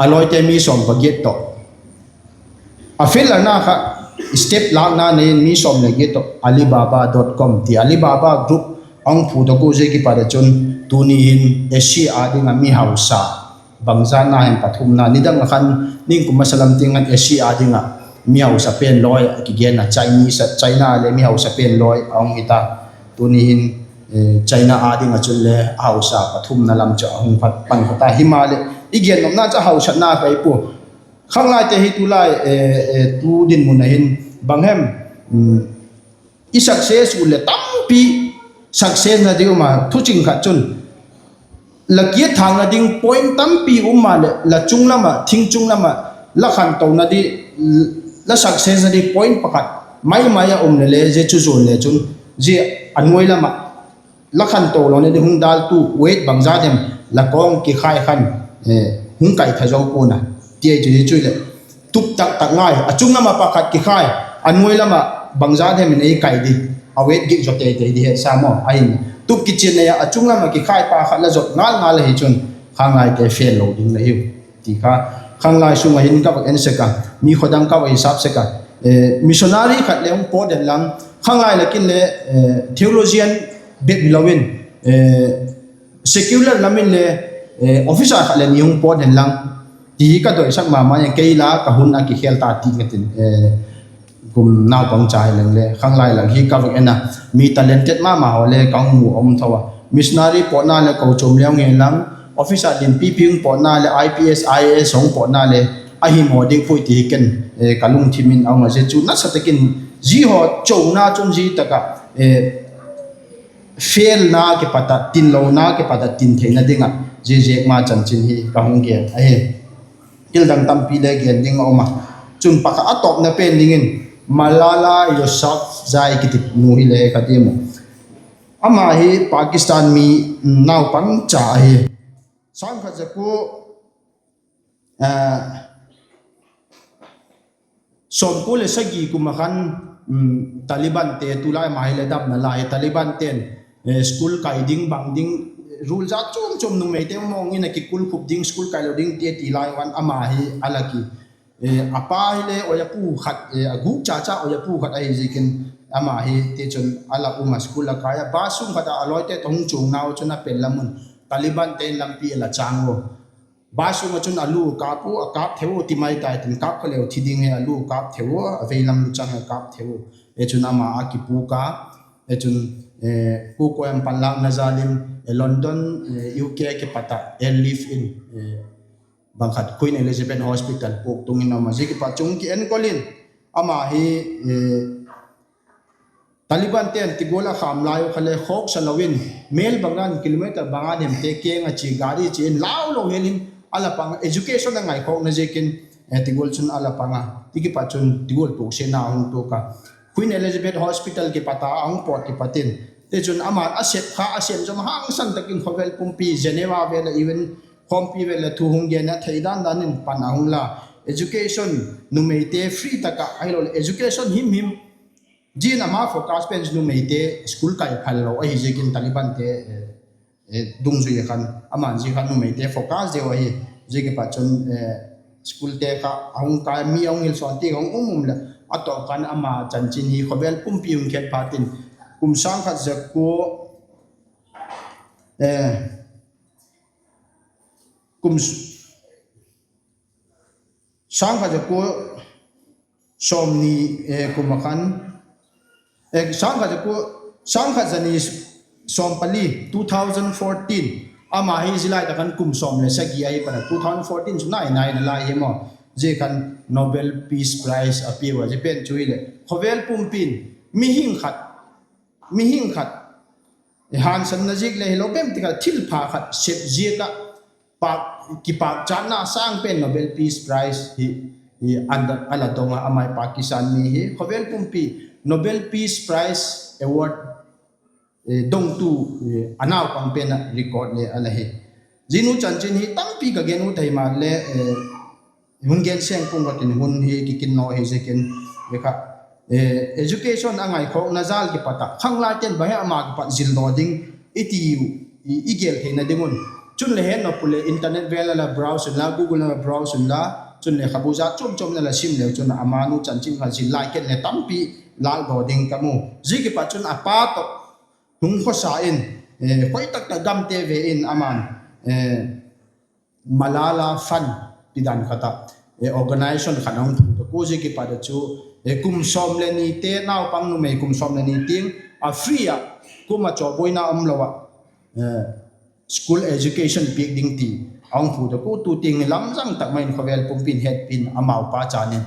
a lawite mi sawm pagiat tawh a fill-na kha, step lâkna nei in mi sawm le giat tawh Alibaba dot com ti Alibaba group a hung phu tawk u. Zia kipat ah chun tuni hin Asia â ding ah mi hausa bangzatna hem pathumna, nidang ah khan, ningkum masa lam tiang khan Asia â ding ah mi hausa pen lawi a kigen a, Chinese, China le mi hausa pen lawi a hung hi ta. Tuni hin China â ding ah chun le a hausa pathumna lam chu a hung phat pan kha ta. Himaleh i gen nopna chu a hausatna kha i pu. Khanglaite hi tulai, tu dinmun ah hin bang hem, i success u leh tampi successna ding um a, thuching khat chun la kiat thâkna ding point tampi um maleh la chung lam ah, thing chung lam ah la khantona di, la successna di point pakhat mai mai a um leh le, zia chu zuan le chun zia a nuai lam ah la khanto lona di hung dâltu weight bangza dem la kawng kikhai khan hung kai tha zo pua'n a, ti ai chu hi chu leh tup tak tak ngai, a chung lam ah pakhat kikhai, a nuai lam ah bangza dem in ei kai di, a weight gik zaw tei tei di he sa maw. Ahin tup kichian nei ah a chung lam ah kikhai pa khat la zot ngal ngal ahi chun khanglaite fail lo ding la hiu, ti kha khanglai sung ah hin ka vak en sek a, mi khodang ka vak hisap sek a. Missionary khat le hung pawt hen lang, khanglai lak in le theologian bep hilo in secular lam in le officer khat le ni hung pawt hen lang, ti ka doisak ma ma in, kei la ka hun a kikhel ta ti ka tin. Kum naupang cha hi leng le khanglai lak hi ka vak en a, mi talented ma ma haw le ka hung mu um tho a. Missionary pawtna leh kochuam le hung hen lang, officer lianpipi hung pawtna leh I P S, I A S hung pawtna le a him haw ding puai ti hi ken ka lungthim in a um a. Zia chu nasa tak in zia haw chona chun zia tak ah failna kipat ah, tinlona kipat ah tin theina ding ah zia ziak ma chanchin hi ka hung gen ahi. Thil dang tampi le gen ding a um a, chun pakhat a tawpna pen dingin Malala Yousafzai kiti nu hi le ka diam u. Ama hi Pakistan mi, naupang cha ahi. Sângkhat za kua sawmkua leh sagi kum ah khan Talibante, tulai ama hi le damna lai, Talibante'n school kai ding bang ding, rule zat chuam chuam, numeite mawng in a kikulkhup ding, school kai lo ding ti a ti lai un ama hi a la ki, a pa hi le oiapu khat, a gûk cha cha oiapu khat ahi ziakin ama hi tichun a la um a, school a kai a, bus sung khat ah a lawite tawh hung chuang nau chun a pel lam un Talibante'n lampi a la châng u. Bus sung ah chun a lu kâp u, a kâp theu u ti mai tai tin, kâp kha leu thi ding hi a lu kâp theu u, a vei lam luchang a kâp theu u. Chun ama a kipûk a, chun kukoi am panlâkna jal in London, U K kipat ah airlift in bang khat Queen Elizabeth Hospital puak tung in a um a. Zia kipat chun ki enkol in ama hi Talibante'n tigual a khâm lai u kha le khawksa lo in, mêl bang dan kilometer bang a nemte keng a chia, gari chia in lau lo hel in a la pang a, education a ngaikhawkna ziakin tigual chun a la pang a. Ti kipat chun tigual tuaksiatna a hung tuak a, Queen Elizabeth Hospital kipat a a hung pawt kipat in, tichun ama'n a sep kha a sêm zawm hangsan tak in khawvel pumpi Geneva vêl ah, U N khawmpi vêl ah thu hung gen a, thei dan dan in pan a hung la. Education, numeite free tak ah ahiloleh education him him, zia in ama focus pen numeite school kai phal lo ahi ziakin Talibante dungzui a khan ama'n zia khan numeite focus deu ahi. Zia kipat chun schoolte kha a hung kai, mi a hung hil sawn ti a hung um um leh, a tawp khan ama chanchin hi khawvel pumpi hung khet phat in, kum sâng khat za kua, kum sâng khat za kua sawmni, kum a khan, sâng khat za kua, sâng khat za ni sawm pali, two thousand fourteen, ama hi zia lai tak khan kum sawm leh sagi ahi pan a, two thousand fourteen chu nai nai na lai hi maw. Zia khan Nobel Peace Prize a piau a, zia pen chu hileh khawvel pumpi'n mihing khat, mihing khat hânsanna ziak le hilo, bem ti khat thilpha khat sep ziak ah kipâkchatna sâng pen Nobel Peace Prize hi a la dong a, ama hi Pakistan mi hi. Khawvel pumpi Nobel Peace Prize Award dongtu a naupang pen ah record le a la hi. Zia nu chanchin hi tampi ka gen ut ahi maleh, hung gen seng pung ka tin, hun hi kikin naw hi ziakin, kha, education a ngaikhawkna jâl kipat ah khanglai ten bang hem ama kipat zildaw ding i ti uh, i gel theina ding un. Chun le het nop u leh internet vel a la browse unla, Google a la browse unla, chun le khabu jat chuam chuam na la sim leu chun ama nu chanchin kha zil lai ken le tampi lâkdaw ding ka mu. Zia kipat chun a pa tawh hung khawsa in, khoi tak tak gamte ve in aman Malala Fund ti dan khat ah, organisation khat a hung phu tak ua, zia kipat ah chu kum sawm le nite, naupang numei kum sawm le ni tiang a free ah, kum a chawbuaina umlo ah school education piak ding ti a hung phu tak ua, tu tiang hi lamzang tak mai in khawvel pumpi in hetpi in amau pa chan in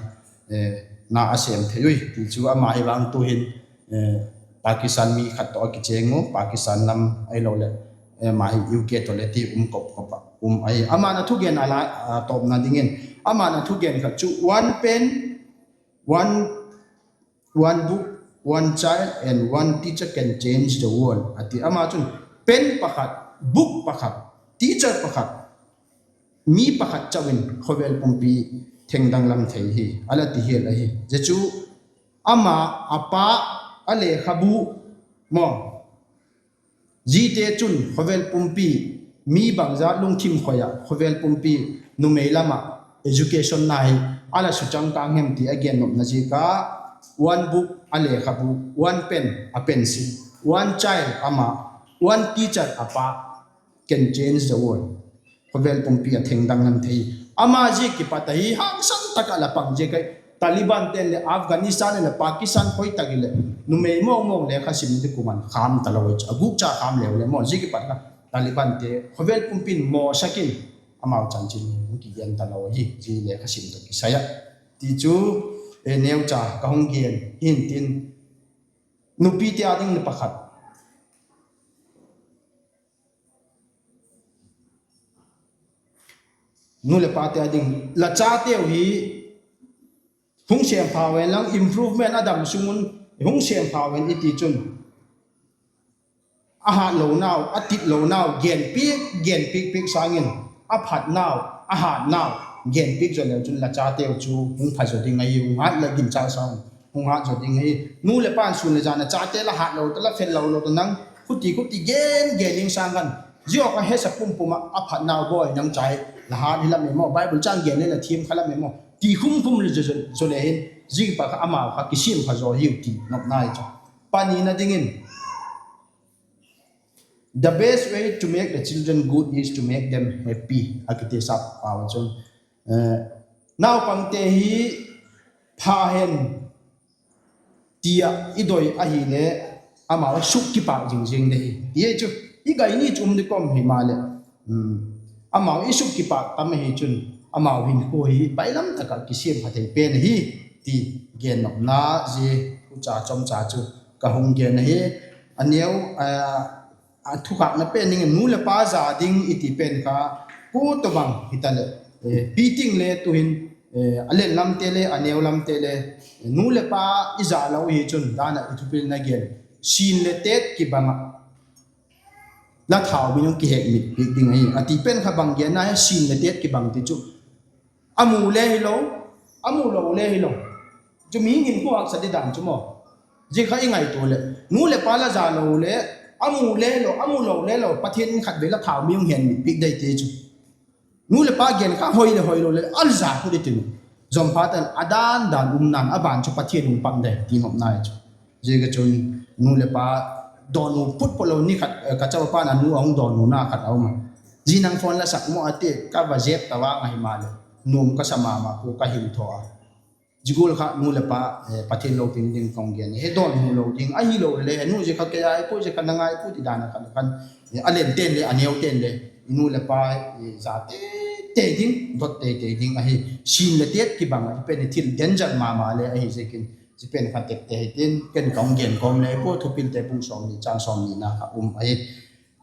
na a sêm thei ui. Ti chu ama hi vang tu'hin Pakistan mi khat tawh a kichêng u, Pakistan lam ahiloleh ama hi U K tawh le ti um kop kop ah um ahi. Ama'n a thugen a la tawpna dingin, ama'n a thugen khat chu one pen, one, one book, one child and one teacher can change the world a ti. Ama chun pen pakhat, book pakhat, teacher pakhat, mi pakhat chau in khawvel pumpi thengdanglam thei hi a la ti hial ahi. Zia chu ama a pa a lekhabu maw, ziate chun khawvel pumpi mi bangzat lungthim khoi ah khawvel pumpi numei lam ah education na hi a la suchang kâng hem ti a gen nopna ziak a, one book a lekhabu, one pen a pencil, one child ama, one teacher a pa can change the world. Khawvel pumpi a thengdanglam thei. Ama ziak kipat ahi hangsan tak ah la pang ziak ahi. Taliban ten leh Afghanistan leh Pakistan khoi tak hileh numei mawngmawng lekha sim di kuman khâm talo chu, a gûk cha khâm leu le maw, zia kipat kha Talibante khawvel pumpi in mawsak in amau chanchin hung kigen talo ahi, zia lekha sim tawh kisai ah. Ti chu neucha ka hung gen hintin, nupite â ding ni pakhat, nu leh pate â ding, la chateu hi hung sêm phau hen lang, improvement a dam sung un hung sêm phau hen i ti chun, a hâtlonau, a titlonau gen piak, gen piak piak sâng in, a phatnau, a hâtnau gen piak zaw leu chun la chateu chu hung pha zaw ding ahi, hung hât la ginchâk sâng hung hât zaw ding ahi. Nu leh pa'n sûn leh jan a chate la hâtlo ta, la phello lo ta nang khuti khuti gen gen ding sâng khan, zia kha hesa pum pum ah a phatnau bawi nang chai, la hât hi lam e maw, Bible châng gen le la thiam kha lam e maw ti khum khum le zaw le hin, zia kipat kha amau kha kisiam pha zaw hiu ti nopna ahi chu. Panina dingin, the best way to make the children good is to make them happy a kiti sap pau chun, naupangte hi pha hen ti ah i doi ahile, amau suk kipâk zing zing de hi ti ahi chu. I gai ni chu um di kawm himaleh, amau i suk kipâk tam ahi chun, amau hinkhua hi bailam tak ah kisiam pha thei pen ahi ti gen nopna zia ucha chomcha chu ka hung gen ahi. A neu, a thukhâkna pen dingin nu leh pa za ding i ti pen kha, kua tawhbang hitaleh, piting le tu'hin, a len lamte le a neu lamte le, nu leh pa i za lo hi chun dan ah i thupilna gen, sin le tet kibang ah la thau mi nung kihekmit piak ding ahi a ti pen kha bang genna hi, sin le tet kibang ti chu, a mu le hilo, a mu lo le hilo, chu mihing in khu haksa di dan chu maw. Zia kha i ngaitua leh nu leh pa la za lo le, a mu le hilo, a mu lo le hilo, Pathian in khatvei la thau mi hung hekmit piak dei ti chu. Nu leh pa gen kha hoi le hoilo leh a za khu di tin, zawmphate'n a dan dan umna'n a ban chu Pathian hung pang dei ti nopna ahi chu. Ziak a chun nu leh pa dawnu phut phut lo ni khat, ka chaupa'n a nu a hung dawnhuna khat a um a, zi nang phone la sak maw a ti, ka va zep ta vang ahi maleh, nuam ka sa ma ma pua, ka hil thaw a. Zia gual kha nu leh pa, Pathian lopina ding ka hung gen hi, dawnhu lo ding ahilo le, nu zia kha kei a i pua, zia kha nang a i pua ti dan a khan khan, a len ten le a neu ten le, i nu leh pa za tei tei ding, dot tei tei ding ahi. Sin le tet kibang a, zia pen hi thil danger ma ma le ahi ziakin, zia pen kha tepte hitin, ken ka hung gen kawm le pua, Thupilte bung sawmni chang sawmnina kha um ahi.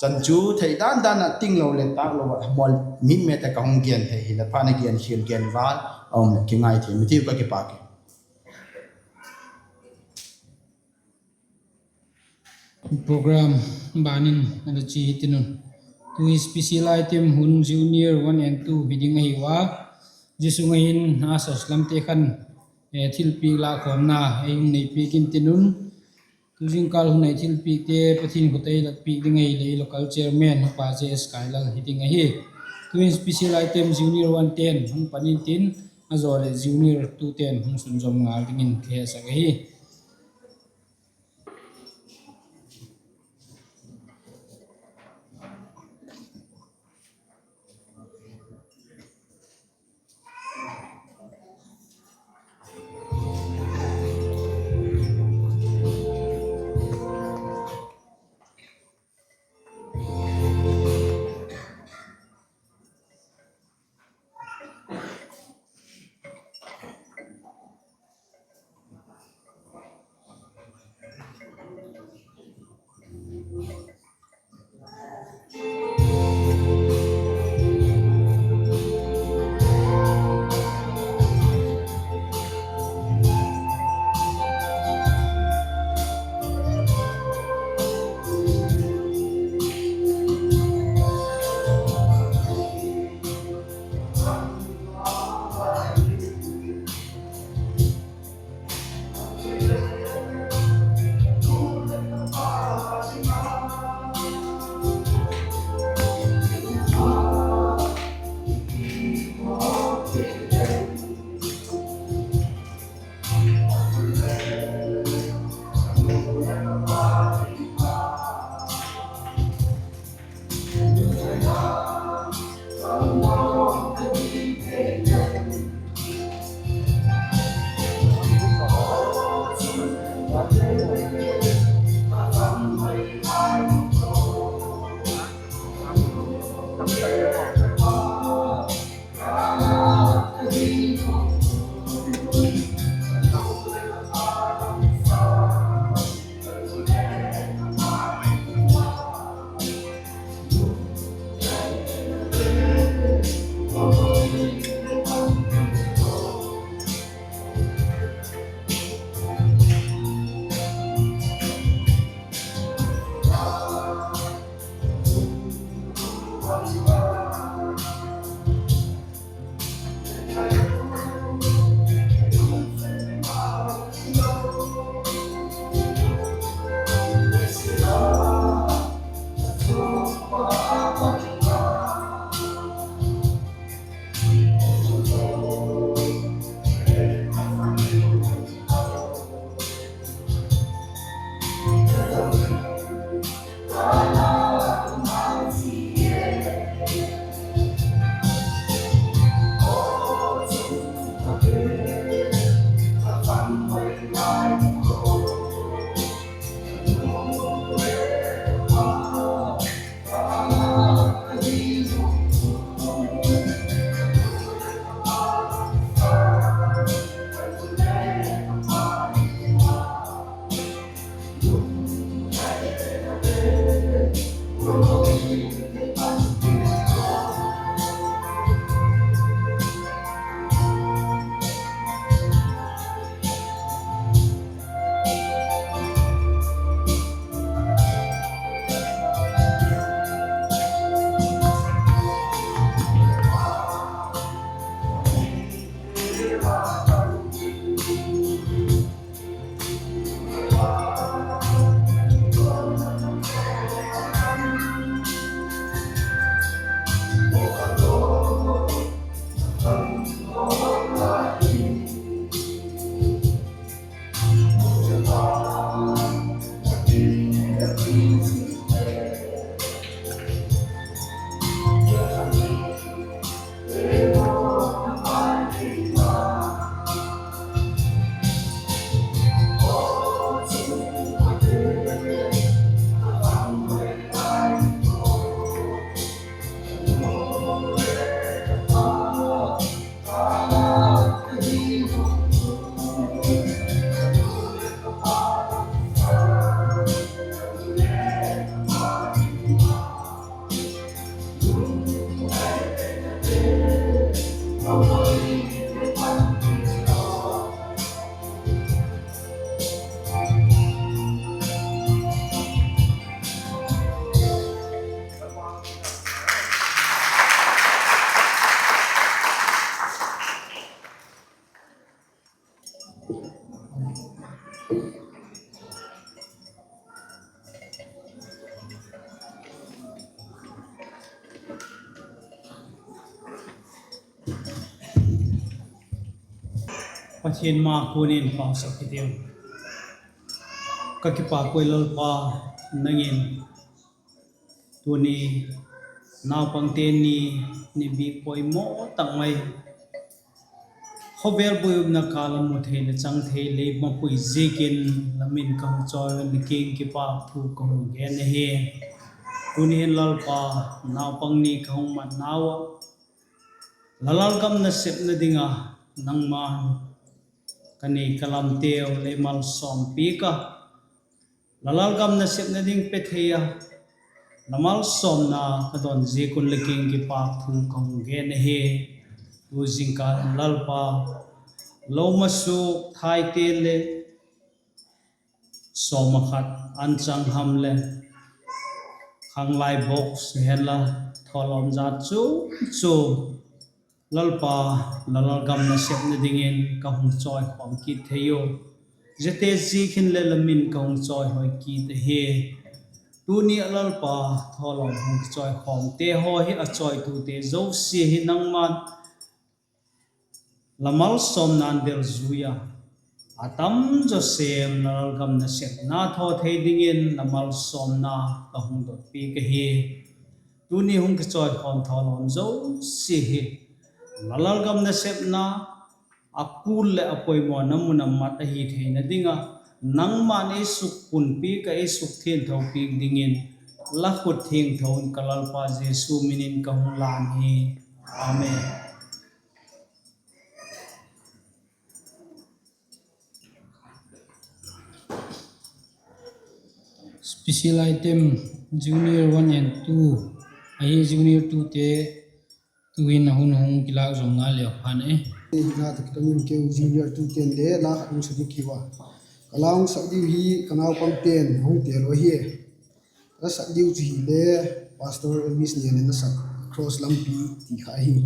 Chan chu thei dan dan ah tinglo leh tâklo ah mual mitmet a ka hung gen thei hileh, phat a gen khial gen val a um leh kingai thei mi tiu ka kipâk e. Program ban in a la chia hi tin un. Tu hi special item hun junior one and two hi ding ahi ua. Zia sung ah hin ushers lamte khan thilpiak lâkkhawmna ei hung nei piak in tin un. Tu zingkâl hun ah thilpiakte Pathian khut ah ei lâk piak ding ahileh i local chairman Upa J S Kailal hi ding ahi. Tu in special item junior one ten hung pan intin, a zaw leh junior two ten hung sunzawm ngal dingin ka hetsak ahi. Pathian ma kuan in pausak hitiu. Ka kipâk ui Lalpa, nang in tuni naupangte ni, ni bik poimaw tak mai, khawvel buai umna kâl a mu thei leh chang thei lei mapui ziakin la min ka hung chawi, la kiang kipâk thu ka hung gen ahi. Tuni hin Lalpa, naupang ni ka hung matnau ah, la lalgam nasepna ding ah nangma'n ka nei ka lamteu lei malsawm piak a, la lalgam nasepna ding pe thei a, la malsawmna ka don ziak un la kiang kipâk thu ka hung gen ahi. Tu zingkal in Lalpa, lo masuk thaite leh sawm ah khat anchang ham leh khanglai box hi hen la, thawlawm zat chu chu Lalpa, la lalgam nasepna dingin ka hung chawikhawm kit thei u. Ziate ziak hin leh la min ka hung chawihoi kit ahi. Tuni ah Lalpa, thawlawm hung kichawikhawmte haw hi a chawitute zosia hi nangma'n la malsawmna'n delzui a, a tam zaw sêm la lalgam nasepna thaw thei dingin la malsawmna ka hung dot piak ahi. Tuni hung kichawikhawm thawlawm zosia hi la lalgam nasepna a kul leh a poimawna mun ah mat ahi theina ding ah, nangma'n ei sukpun piak ah ei sukthiangtho piak dingin la khut thiangtho in ka Lalpa Jesu min in ka hung lân hi. Amen. Special item, Junior one and two ahi. Junior two te tu'hin a hun hung kilâk zawm ngal leu phan e. Hina tak kangin keu Junior two ten le la khat hung sa ding kiu a, ka la hung sak diu hi ka naupangte'n hung tel u ahi. La sak diu chu hile Pastor Elvis Niang in a sak Cross Lampi ti kha ahi.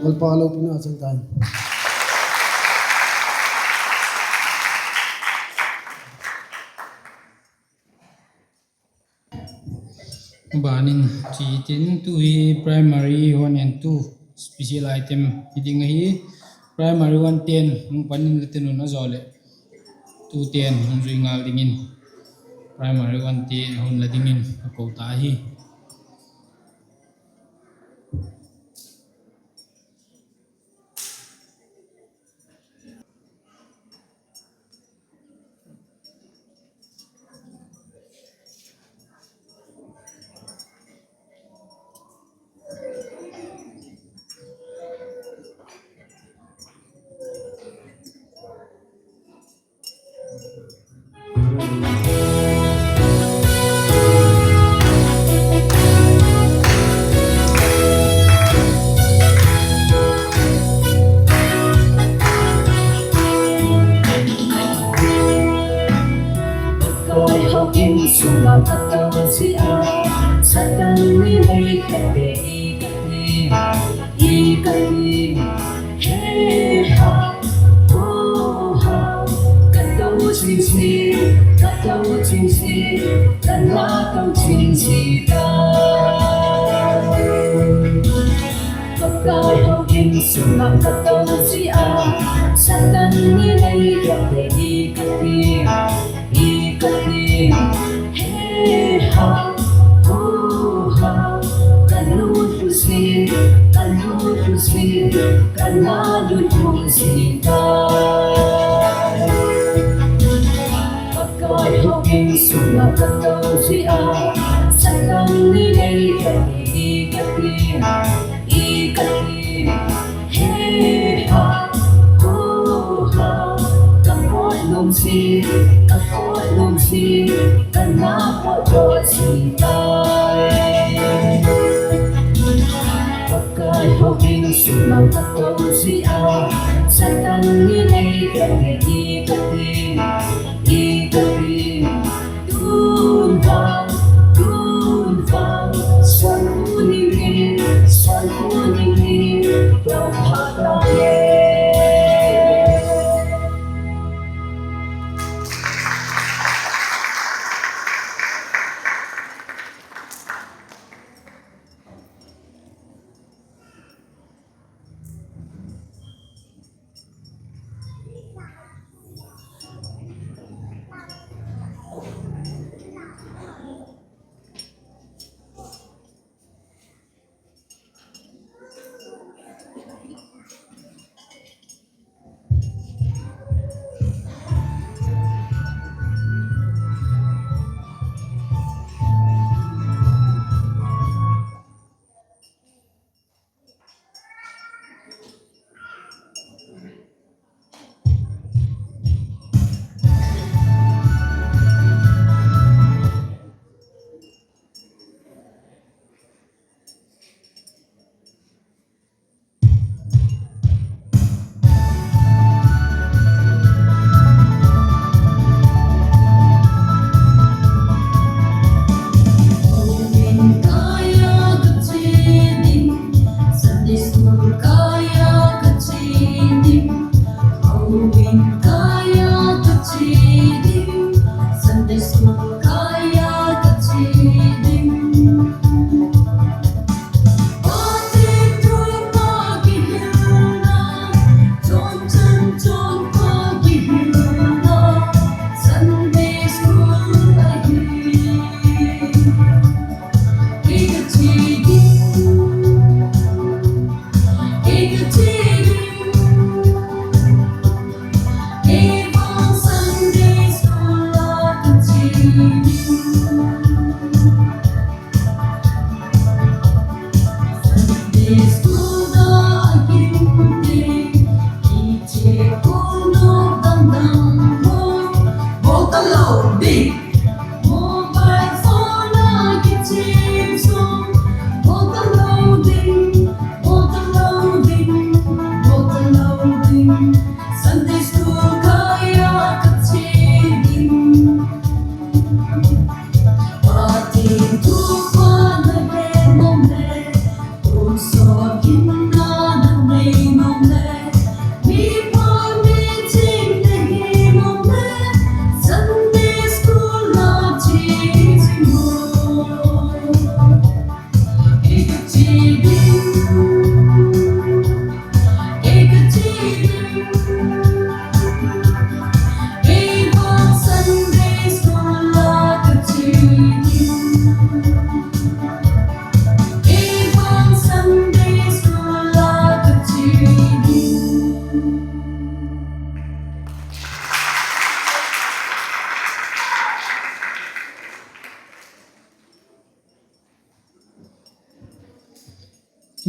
Lalpa lopina chang tai. Ban in chi tin tu hi primary one and two special item hi ding ahi. Primary one ten hung pan in la tin un a zaw leh tu ten hung zui ngal dingin primary one te hun la dingin a ko ta hi. Pakai hawm in sung ah ka to zia, Satan ni lei ka pe i ka ti, i ka ti. He ha, ho ha, ka to chin si, ka to chin si, ka na to chin si ta. Pakai hawm in sung ah ka to zia, Satan ni lei ka pe i ka ti, i ka ti. He ha, ho ha, ka lutlu si, ka lutlu si, ka na lutlu si ta. Pakai hawm in sung ah ka to zia, Satan ni lei ka ti, i ka ti, i ka ti. He ha, ho ha, ka pawt nuam si, ka pawt nuam si, ka na pawt pawt si tai. Pakai hawm in sung ah ka to zia, Satan ni lei ka ti, i ka ti, i ka ti. Tun vang, tun vang, sawlpui ni, sawlpui ni, to pha ta e.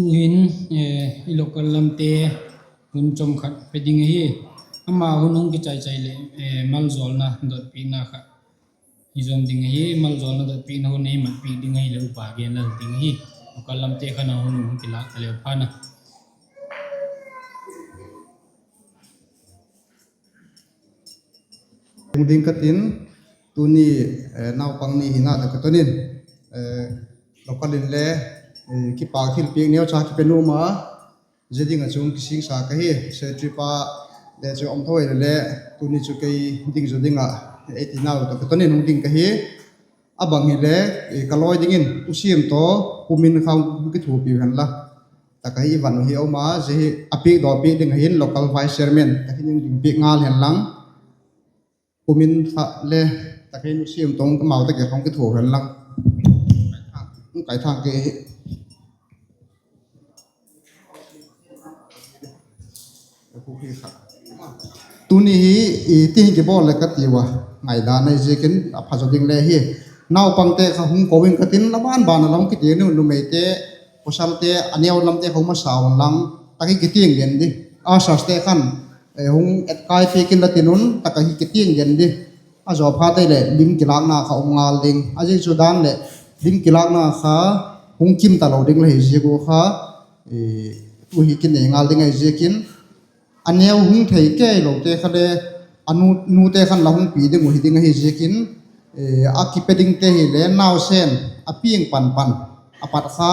Tu'hin, eh, i local lamte hun chawm khat pe ding ahi. Ama hun hung kichai chai leh, eh, maljawlna dotpina kha i zawm ding ahi, maljawlna dotpina hun ei matpi ding ahileh upa gen la ding ahi. Local lamte khan a hun hung kilâk ta leu phan a hung ding ka tin, tuni, eh, naupang ni hina tawh ka ton in, eh, local in le, eh, kipâk thilpiak neucha kipe nuam a, zia ding ah chun kisingsa ka hi, secretary pa le chu um tho ahileh, tuni chu kei ding zaw ding ah, ei ti nau tawh ka ton in hung ding ka hi. A bang hile, eh, ka lawi dingin U Siam tawh Pu Min kha hung kithuapi hen la. Tak ahi i van u hi um a, zia hi a piakdaw piak ding ahin local vice chairman, tak hin hung ding piak ngal hen lang. Pu Min kha le, tak hin U Siam tawh amau tak kha hung kithua hen lang. Kai thang ke hi. Tuni hi, i ti hin kibawl le ka tiu a, ngaidan ahi ziakin a pha zaw ding le hi. Naupangte kha hung ko in ka tin, a ban ban a la hung kitiang ding, numeite, pawsalte, a neu lamte kha hung masa un lang, tak hi kitiang den di. Usherste khan, eh, hung etkâi piak in la tin un, tak hi kitiang den di. A zaw phat ahileh lim kilâkna kha um ngal ding. A ziak chu dan leh lim kilâkna kha hung kim talo ding la hi ziak ua kha, eh, tu hi kinei ngal ding ahi ziakin, a neu hung thei kei lote kha le, a nu, nute khan la hung pi ding uh hi ding ahi ziakin, eh, a kipe dingte hile nausen a piang pan pan, a pat kha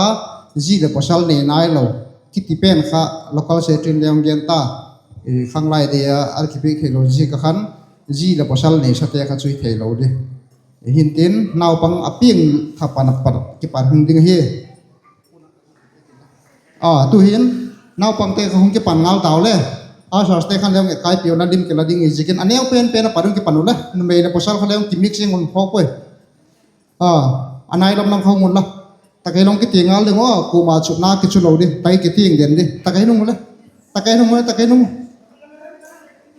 zi leh pawsal nei nailo kiti pen kha local secretary in le hung gen ta, eh, khanglai de a, a kipiak theilo ziak a khan zi leh pawsal neisate kha chu hi theilo di. Hintin naupang a piang kha pan a pat kipan hung ding ahi. A, tu'hin naupangte kha hung kipan ngal tau le, usherste khan le hung etkâi piau na lim kila ding i ziakin a neu pen pen a pat hung kipan u le, numei leh pawsal kha le hung kimix zing un khawk ui. A, a nai lam lam kha hung un la. Tak hi long kitiang ngal ding a, kuama chutna kichu lo di, tak hi kitiang den di. Tak hi hung u le. Tak hi hung u le, tak hi hung u.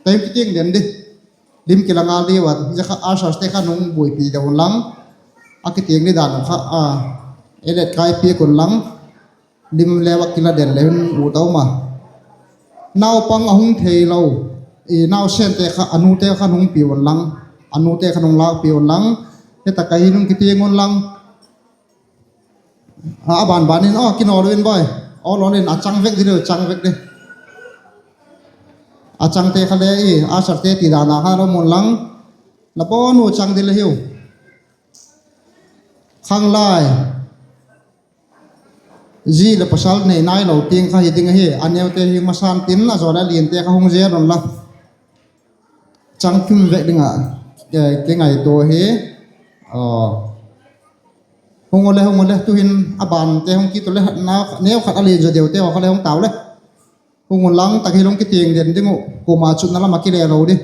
Tak hi kitiang den di. Lim kila ngal di ua, zia kha usherste khan hung buaipi deu un lang. A kitiang di dan kha, a, ei le etkâi piak un lang. Lim le va kila den le hun u tau ma. Naupang a hung theilo, i nausente kha, a nute khan hung pi un lang. A nute khan hung lâkpi un lang. Hi tak hi hung kitiang un lang. A, a ban ban in, aw, kinawllo in boi. Aw, lawllo in a chang vek di leu, chang vek di. A changte kha le i, usherte ti dan a kha la um un lang. La bawn u chang di le hiu. Khanglai. Zi leh pawsal nei nailo tiang kha hi ding ahi, a neute hi masan tin a zaw leh a liante kha hung zel un la. Chang kim vek ding ah. Kingaitua hi. Hung u le, hung u le, tuhin a bante hung kit u le, neu khat a lian zaw deute haw kha le hung tau le. Hung unlang, tak hi hung kitiang den ding uh, kuama chutna lam ah kile lo di.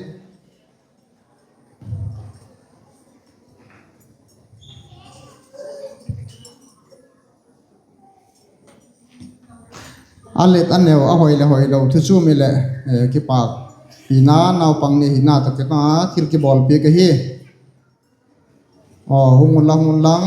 A let a neu, a hoi leh hoilo thu chu mi leh, kipâkpina naupang ni hina tak ah thil kibawlpiak ahi. Aw, hung unlang, hung unlang.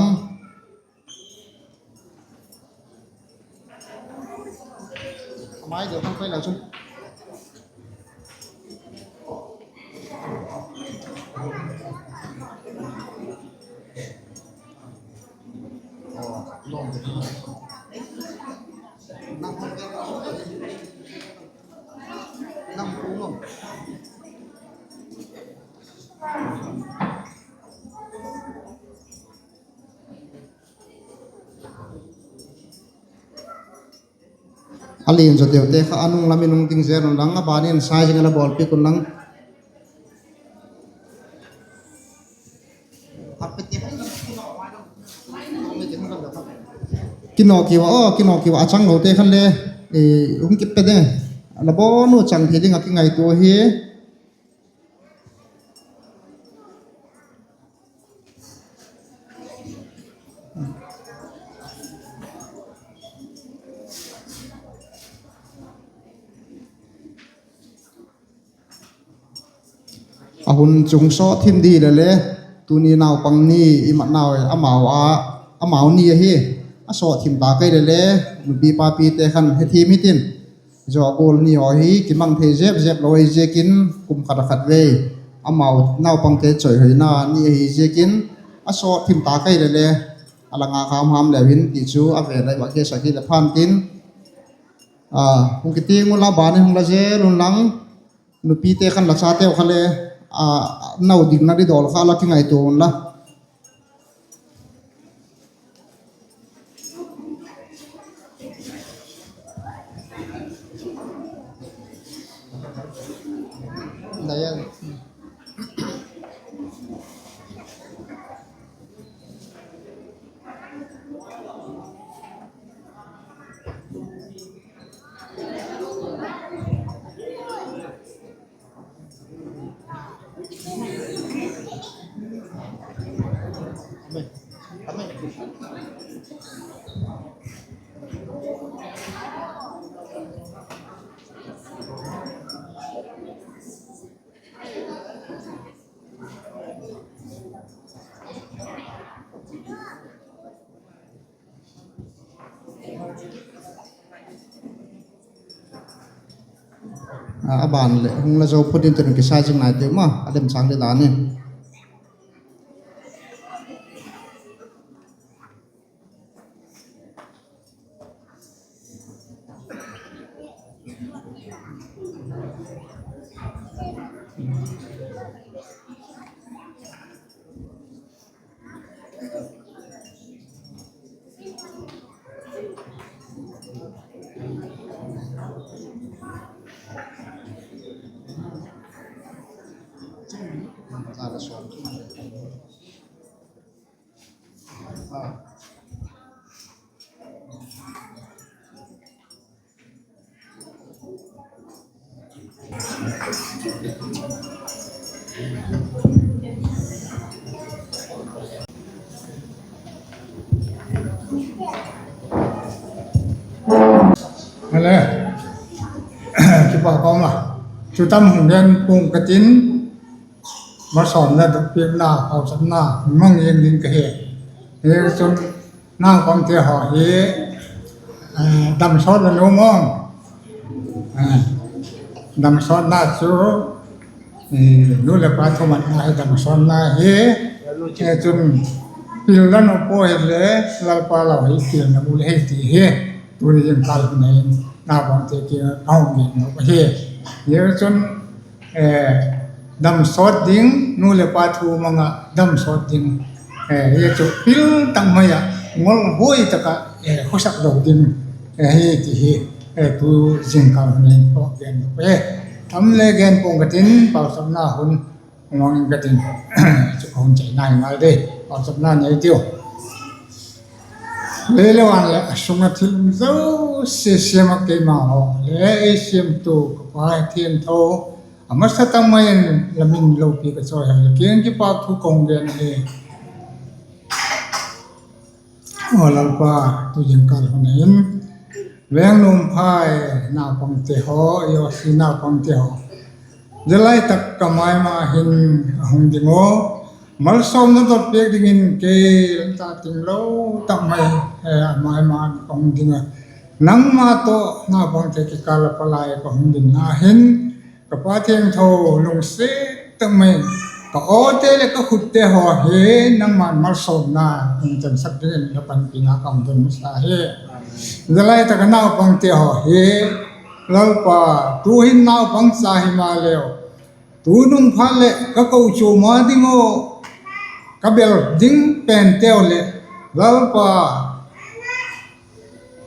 A lian zaw deute kha a nung lam in hung ding zel unlang, a ban in sai zing a la bawlpiak unlang. Kinawk kiu a, aw, kinawk kiu a, a chang lote khan le hung kipe ding. La bawn u chang thei ding ah kingaitua hi. A hun chung sawt thim di le le, tuni naupang ni i mat nau, amau ni ahi, a sawt thim ta kei le le, nupi papite khan hethiam hitin, zaw gual ni haw hi kimang thei zep zep lo ahi ziakin, kum khat a khat vei amau naupangte chawihoina ni ahi ziakin, a sawt thim ta kei le le, a la ngak ham ham leu hin ti chu a vêl lai vak hiasak hi le phan tin, hung kitiang unla, ban in hung la zel unlang, nupite khan la chateu kha le, nau dingna di dawl kha la kingaitua unla. A ban leh hung la zo phot in, tun kisa zing nai ti ma a lemchâng di dan in. Ale, kipak ka um a, thutam hung gen pua'ng ka tin, malsawmna, dotpiakna, pauchapna mang ing ding ka hi. Hichun, naupangte haw hi damsawt la nuam aw. Damsawtna chu, nu leh pa thumanna hi damsawtna hi. Chun, pil la nuam pua hile, Lalpa lau hi pilna mu le hi ti hi. Tuni jingkal hun a hin naupangte kiang a ka hung gen nop ahi. Hichun, damsawt ding, nu leh pa thu mang ah damsawt ding, hi chu pil tak mai ah, ngolhuai tak ah, khosak lo ding hi ti hi. Tu jingkal hun a hin ka gen nop ahi. Tam le gen pua'ng ka tin, pauchapna hun mang ing ka tin. chu ka hun chai nai ngal de, pauchapna nei tiu. Lei le van leh a sung ah thil um zosia siam ah keima haw le ei siamtu ka Pa thiangtho, a masa tak mai in la min lopi ka chawi a, la kiang kipakthu ka hung gen ahi. Aw Lalpa, tu jingkal hun ah hin Veng Numphai naupangte haw, EOC naupangte haw, zia lai tak ka mai ma hin a hung ding a, malsawmna dot piak dingin kei ta tinglo tak mai a mai ma ka hung ding a, nangma tawh naupangte kikâl ah palai ka hung dinna hin, ka Pa thiangtho, lungsiat tak mai in ka awte leh ka khutte haw hi nangma'n malsawmna hung chansak dingin la panpina ka hung don masa hi. Zia lai tak a naupangte haw hi, Lalpa, tu'hin naupang cha himaleu, tunung phat leh ka kochuam ma ding a ka bel ding penteu leh, Lalpa,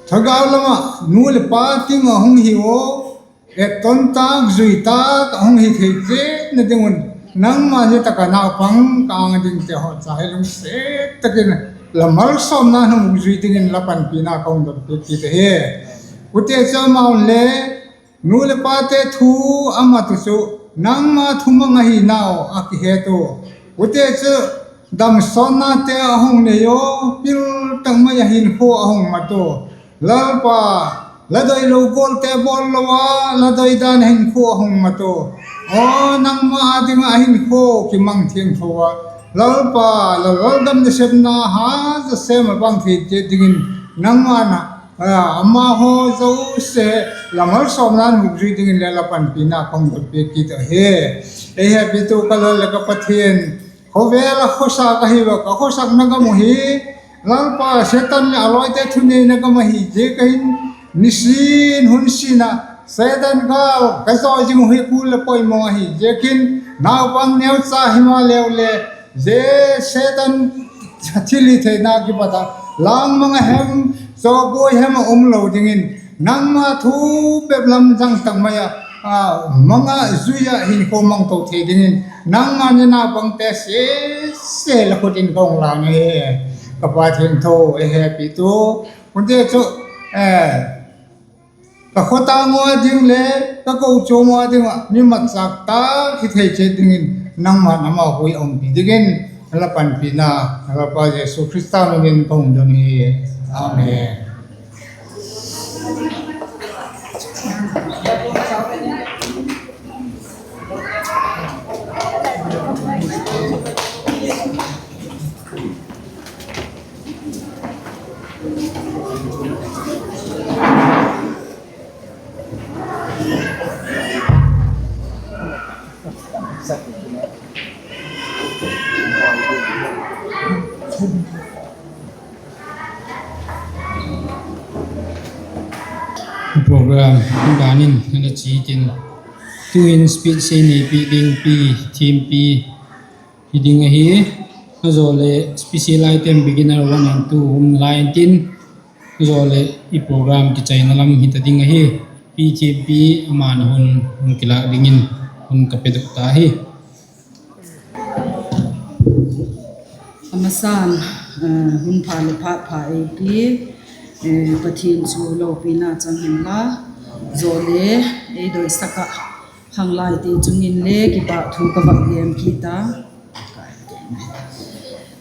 thagau lam ah nu leh pa ting ah hung hi a, etton tâk zui tâk a hung hi thei chiatna ding un, nangma'n zia tak a naupang ka âng a dingte haw cha hi lungsiat tak in la malsawmna hung zui dingin la panpina ka hung don piak kit ahi. Ute chu amau'n le nu leh pate thu a mat u chu nangma thumang ahi nau a kihet u. Ute chu damsawnnate a hung nei a, pil tak mai a hinkhua a hung mat u. Lalpa, la doilo gualte bawl lo a, la doi dan hinkhua a hung mat u. Aw nangma â ding ah hinkhua kimang thiangtho a, Lalpa, la laldam nasepna ha za sem a bang thei chiat dingin nangma'n a, amahaw zosia la malsawmna'n hukzui dingin le la panpina ka hung don piak kit ahi. Ei hepitu ka Lal leh ka Pathian, khawvel ah khawsak ahi a, ka khawsakna gam uh hi Lalpa, Setan leh a lawite thuneina gam ahi ziak a hin, nisin hun sin ah Setan gâl ka zaw zing uh hi kul leh poimaw ahi ziakin, naupang neucha himaleu le, zia Setan thilhitheina kipat a lângmang a hem, chawbuai hem a um lo dingin, nangma thu bep lam zang tak mai a, mang ah zui ah hinkhua mang to thei dingin, nangma'n naupangte sese la khut in ka hung lân ahi. Ka Pa thiangtho, ei hepitu, hunte chu ka khawtâng ua ding leh ka kochuam ua ding ah mi matchâk tâk hi thei chiat dingin, nangma'n amau hui umpi dingin la panpina Lalpa Jesu Khrista min in ka hung don hi. Amen. Program dan in na chi tin, tu'in speech ei neipi ding Pi Thiampi hi ding ahi. A zaw leh special item beginner one and two um lai intin, a zaw leh i program kichaina lam hita ding ahi. Pi Thiampi ama'n hun, hun kilâk dingin hun ka pedok ta hi. A masa'n, hun pha leh phat pha ei pia, Pathian chu lopina chang hen la, zaw le ei doisak ah khanglaite chung in le kipakthu ka vak gen kit a.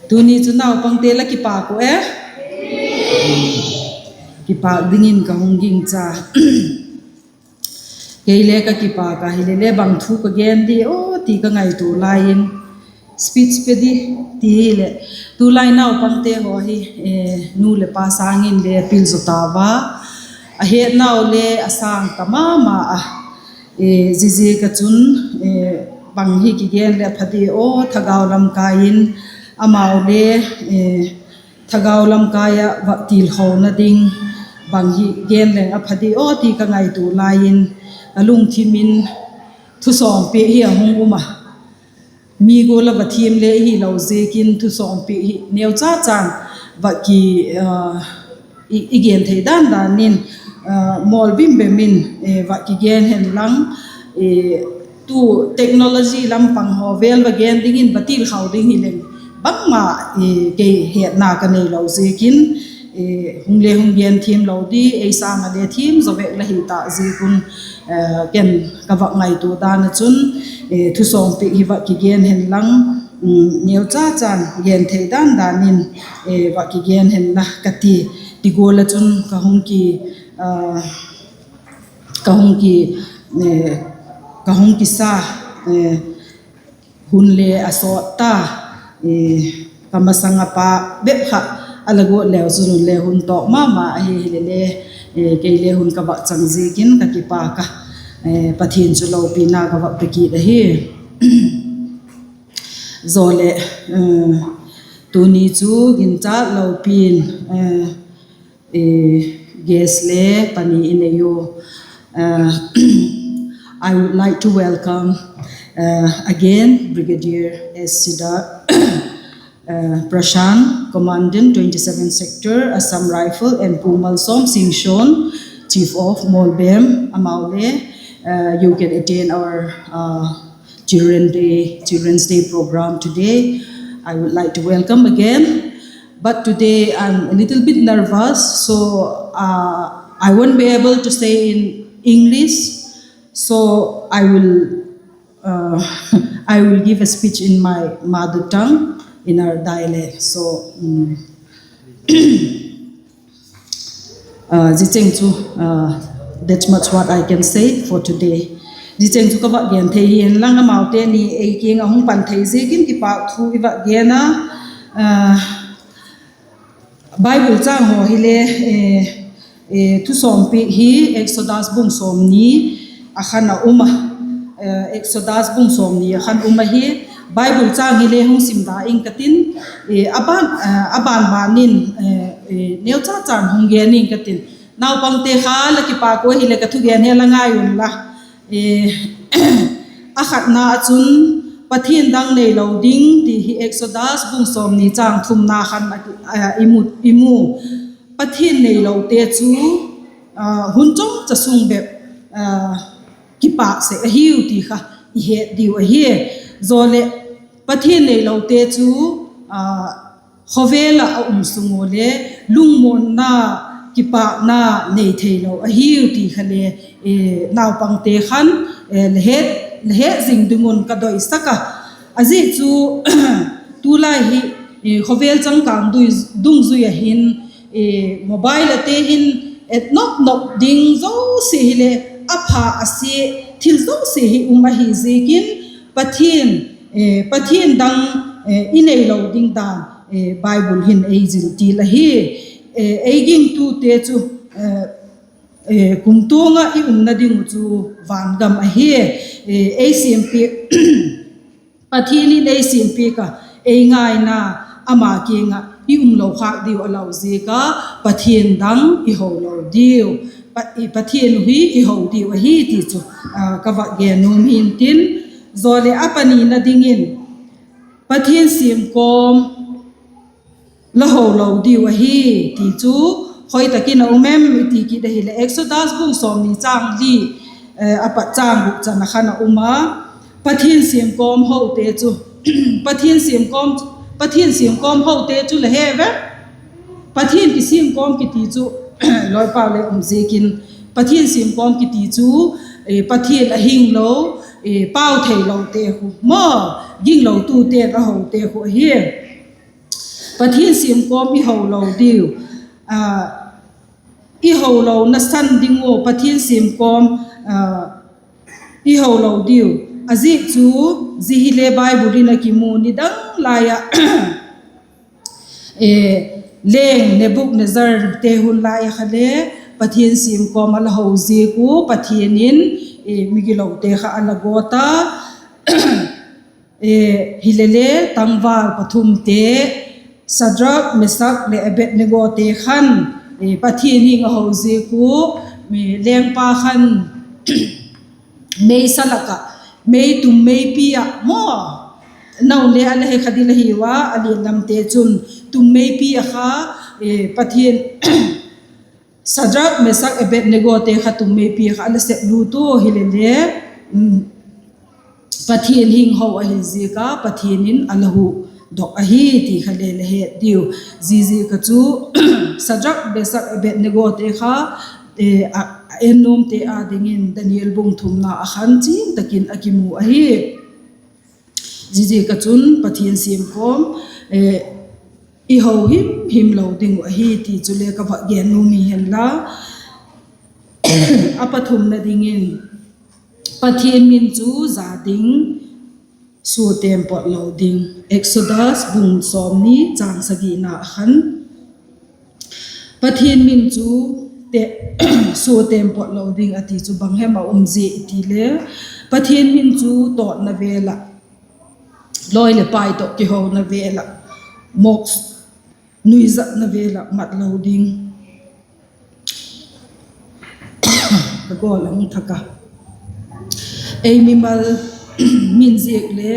Tuni chu naupangte la kipak u e? Kipak dingin ka hung gingcha. Kei le ka kipak a, hile le bang thu ka gen di aw ti ka ngaitua lai in, speech pe di ti hileh, tulai naupangte haw hi, nu leh pa sâng in le pil zaw ta ua, a hetnau le a sâng ta ma ma a, ziaziak ah chun, bang hi kigen leh pha di aw, thagau lamkai in amau le thagau lamkai ah vak tilkhona ding bang hi gen leng a pha di aw ti ka ngaitua lai in, ka lungthim in thusawmpiak hi a hung um a, mi gual a va thiam le hilo ziakin thusawmpiak hi neucha chan vak ki, i gen thei dan dan in, mawl bim bem in vak kigen hen lang, tu technology lam pang haw vel va gen dingin va tilkhau ding hileng, bangma kei hetna ka neilo ziakin, hung le hung gen thiam lo di, ei sâng ah le thiam zaw vek la hi ta ziak un, ken ka vak ngaitua dan ah chun, thusawmpiak hi va kigen hen lang, neucha chan gen thei dan dan in va kigen hen la ka ti. Ti gual ah chun ka hung ki, ka hung ki, ka hung kisa, hun le a sawt ta, ka masang a pa bep kha a la guat leu chun le hun tawk ma ma ahi hile le, kei le hun ka vak chang ziakin ka kipâk a, Pathian chu lopina ka vak pe kit ahi. Zaw leh, tuni chu ginchat lopi'n, guest le pani i nei u. I would like to welcome again Brigadier S Sidat Prashant, Commandant twenty-seven Sector, Assam Rifle, and Pu Malsom Singson, Chief of Molbem, amau le, you can attend our Children Day, Children's Day program today. I would like to welcome again, but today I'm a little bit nervous, so uh, I won't be able to say in English, so I will, uh, I will give a speech in my mother tongue, in our dialect. So, um, zia cheng chu, that's much what I can say for today. Zia cheng chu ka vak gen thei hi hen lang, amaute ni ei kiang ah hung pan thei ziakin kipâk thu i vak gen a, Bible châng haw hile, thusawmpiak hi Exodus bung sawmni a khan a um a, Exodus bung sawmni a khan um ahi. Bible châng hile hung sim da ing ka tin, a ban ban in, neucha chan hung gen ing ka tin. Naupangte kha la kipâk ua hile ka thugen he la ngai unla. A khatna ah chun, Pathian dang neilo ding ti hi Exodus bung sawmni châng thumna khan i mu. Pathian neilote chu hun chawmcha sung bep kipâk sek ahiu ti kha i het diu ahi. Zaw leh, Pathian neilote chu khawvel ah a um sung ua le lungmuanna, kipâkna nei theilo ahiu ti kha le, naupangte khan la het zing ding un ka doisak a. A ziak chu, tulai hi khawvel changkâng dungzui ah hin, mobile ate hin et nop nop ding zosia hile, a pha a sia, thil zosia hi um ahi ziakin, Pathian, Pathian dang i neilo ding dan Bible hin ei ziltil ahi. Ei gingtute chu kumtuang ah i umna ding uh chu vangam ahi. Ei siampiak, Pathian in ei siampiak a, ei ngaina, ama kiang ah i umlo khâk diu a lau ziak a, Pathian dang i ho lo diu, Pathian uh hi i ho diu ahi ti chu ka vak gen nuam hintin. Zaw leh, a panina dingin, Pathian siam kawm la ho lo diu ahi ti chu khoi tak in a um em i ti kit ahileh, Exodus bung sawmni châng li a pat châng guk chan a khan a um a. Pathian siam kawm hote chu, Pathian siam kawm, Pathian siam kawm hote chu la he ve. Pathian kisiam kawm kiti chu, lawipa le um ziakin, Pathian siam kawm kiti chu Pathian a hing lo, pau theilote khu maw, ginglotute a hote khu ahi. Pathian siam kawm i ho lo diu, i ho lo nasan ding ua Pathian siam kawm i ho lo diu. A ziak chu, zia hile Bible in a kimu nidang lai ah, leng Nebukadnezzarte hun lai ah kha le Pathian siam kawm a la ho ziak ua Pathian in migilote kha a la gawt a. Hilele tangval pathumte, Sadrak, Mesak leh Abednegote khan Pathian in a ho ziak ua, lengpa khan meisa lak ah, mei tum meipi ah maw, nau le a la he kha ding la hiu a, a lian lamte chun tum meipi ah kha Pathian, Sadrak, Mesak, Abednegote kha tum meipi ah kha a la sep lut ua hilele, Pathian hing ho ahi ziak a Pathian in a la hudok ahi ti kha le la het diu. Ziaziak a chu Sadrak, Mesak, Abednegote kha a en nuamte â dingin Daniel bung thumna ah khan chian tak in a kimu ahi. Ziaziak a chun Pathian siam khawm i ho him him lo ding uh ahi ti chule ka va gen nuam hi hen la. A pathumna dingin Pathian min chu za ding, sua tem pawt lo ding. Exodus bung sawmni châng sagina ah khan Pathian min chu sua tem pawt lo ding a ti chu bang hem a um zia i ti le, Pathian min chu tawtna vêl ah, lawi leh pai tawh kihona vêl ah, mawk nuizatna vêl ah mat lo ding. Ka gawl a hung thak a, ei mimal min ziak le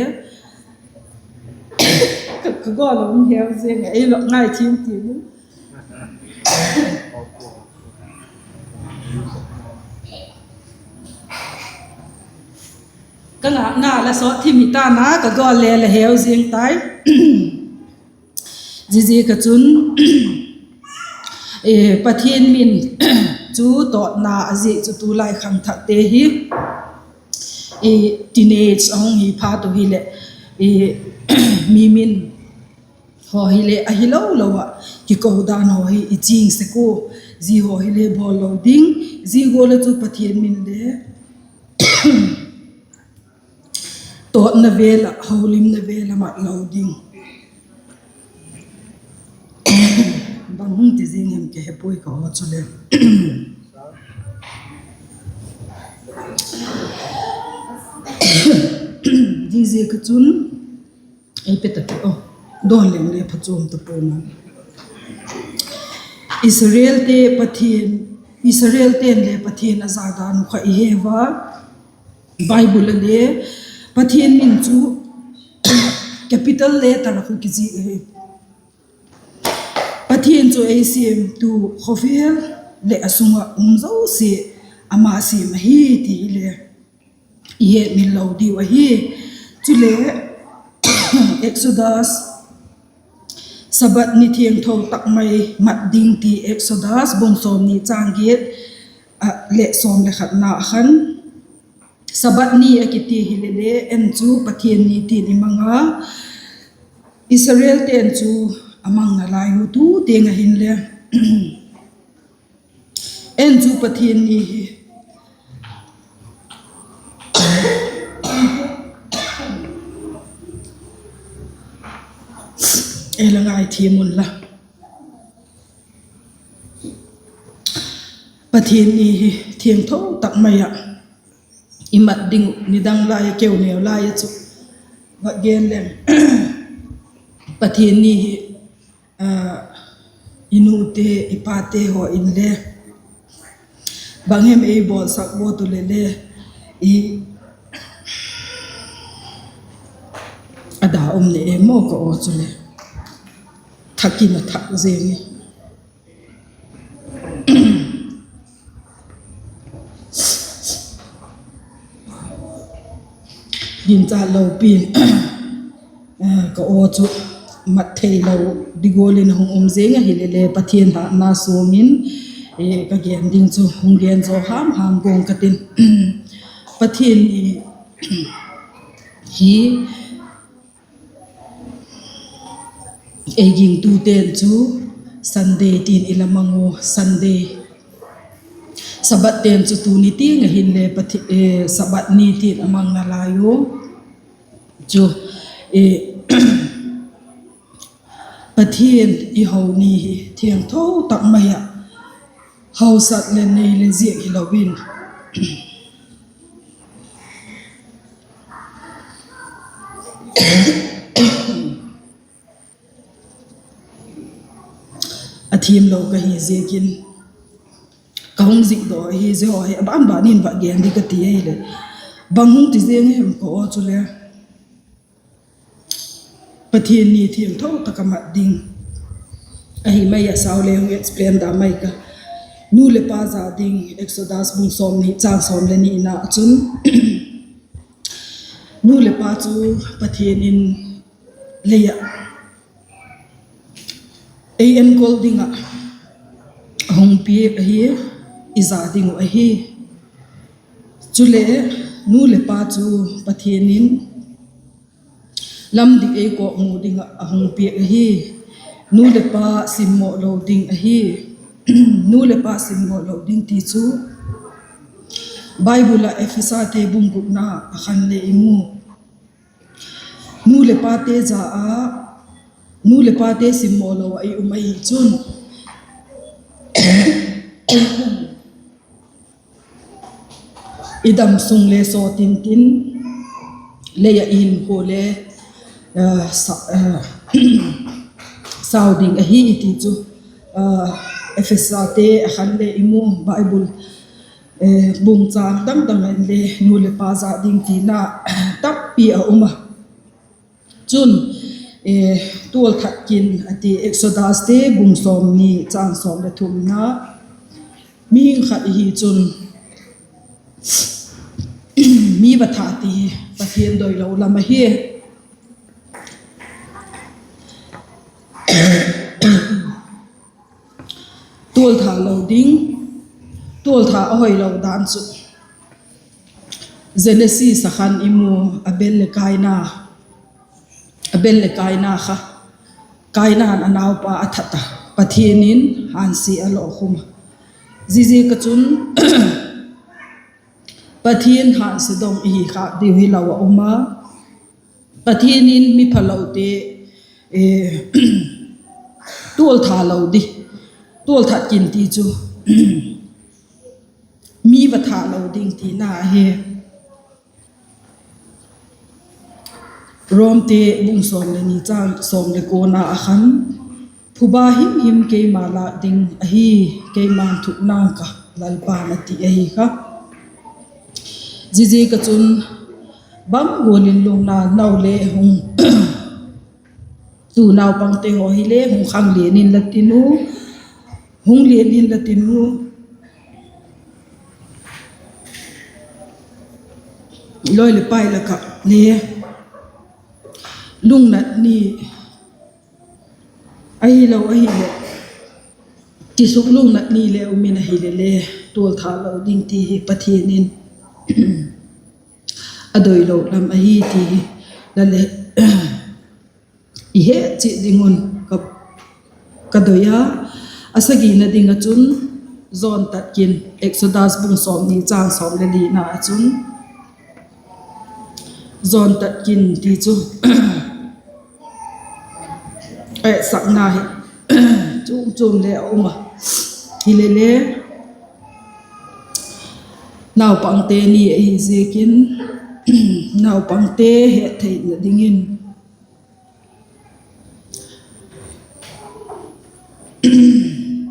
ka gawl a hung heu ziang a, ei lak ngai thiam ti u. Ka ngâkna la sawt thim hi ta'n a, ka gawl le la heu ziang tai. Ziaziak a chun Pathian min chu tawtna a ziak chu tulai khangthakte hi teenage a hung hi phat uh hileh, mi min haw hile ahi lo lo ah kiko dan haw hi i ching sek ua, zia haw hile bawl lo ding. Zia gual ah chu Pathian min le tawtna vêl ah, holimna vêl ah mat lo ding. Bang hung ti zing hem ka he puai ka aw chule. Ziaziak a chun ei pe ta ki aw, dawn leng le phachuam ta pua'n a. Israelte Pathian, Israelte'n le Pathian a za dan uh kha i he ua, Bible a le Pathian min chu capital letter a khu kizik ahi. Pathian chu ei siamtu khawvel leh a sung ah um zosia ama siam ahi ti hile i hetmil lo diu ahi. Chule Exodus, Sabbath ni thiangtho tak mai mat ding ti Exodus bung sawmni châng giat leh sawm le khatna khan, Sabbath ni a kiti hile le en chu Pathian ni tin i mang a, Israelte'n chu a mang nalai u tu tiang a hinle, en chu Pathian ni hi ei la ngaithiam unla, Pathian ni hi thiangtho tak mai ah i mat ding uh, nidang lai a keu neu lai a chu va gen leng, Pathian ni hi i nute i pate haw inle bang hem ei bawlsak bawl tu le le, i a da um ne e maw ka aw chule, thak in a thak zeng i ginchat lopi'n ka aw chu mat thei lo di gual in a hung um zeng ahile le Pathian hatna suang in ka gen ding chu hung gen zaw ham ham guang ka tin. Pathian ni hi ei gingtute'n chu Sunday tin i la mang u, Sunday, Sabbath te'n chu tuni tiang a hinle Sabbath ni tin a mang nalai u chu, Pathian i ho ni hi thiangtho tak mai ah hausat le nei le ziak hilo in a thiamlo ka hi ziakin ka hung zikdaw ahi. Zia haw hi a ban ban in va gen di ka ti ahileh, bang hung ti ziang hem ka aw chule, Pathian ni thiangtho tak a mat ding ahi mai a sau le hung explain da mai ka. Nu leh pa za ding, Exodus bung sawmni châng sawm le nina ah chun chu Pathian in lei ah ei enkol ding ah a hung piak ahi, i za ding uh ahi. Chule, nu leh pa chu Pathian in lam dik ei kawkmu ding ah a hung piak ahi. Nu leh pa simmawh lo ding ahi. Nu leh pa simmawh lo ding ti chu Bible ah Ephesate bung gukna a khan le i mu. Nu leh pate za a, nu leh pate simmawh lo ah i um ahi chun, i damsung le saw tintin, lei ah i hinkhua le sau ding ahi i ti chu Ephesate a khan le i mu. Bible bung châng dang dang ah inle nu leh pa za ding tina tampi a um a. Chun, tualthat kin a ti, Exoduste bung sawmni châng sawm le thumna, mihing khat i hi chun mi va that ti hi Pathian doilo lam ahi. Tualtha lo ding, tualtha a hoilo dan chu Genesis a khan i mu. Abel leh Kaina, Abel leh Kaina kha, Kaina'n a naupa a that a, Pathian in hânsia a lawkhum a. Ziaziak ah chun Pathian hânsia dong i hi khâk diu hilo a um a. Pathian in mi phalote tualtha lo di, tualthat kin ti chu mi va that lo ding tina ahi. Romte bung sawm le ni châng sawm le kuana a khan, phuba himhim keima lâk ding ahi, keima'n thuk nang ka, Lalpa'n a ti ahi kha. Ziaziak ah chun bang gual in lungna nau le hung, tu naupangte haw hile hung khang lian in la tin u, hung lian in la tin u. Lawi leh pai lak ah le lungnat ni ahilo ahileh, kisuk lungnat ni le um in ahile le, tualtha lo ding ti hi Pathian in a doilo lam ahi ti hi la le i het chiat ding un ka doi a. A sagina ding ah chun, jawntat kin, Exodus bung sawmni châng sawm le lina ah chun, jawntat kin ti chu a etsakna hi chuam chuam le a um a. Hile le, naupangte ni ahi ziakin, naupangte hettheina dingin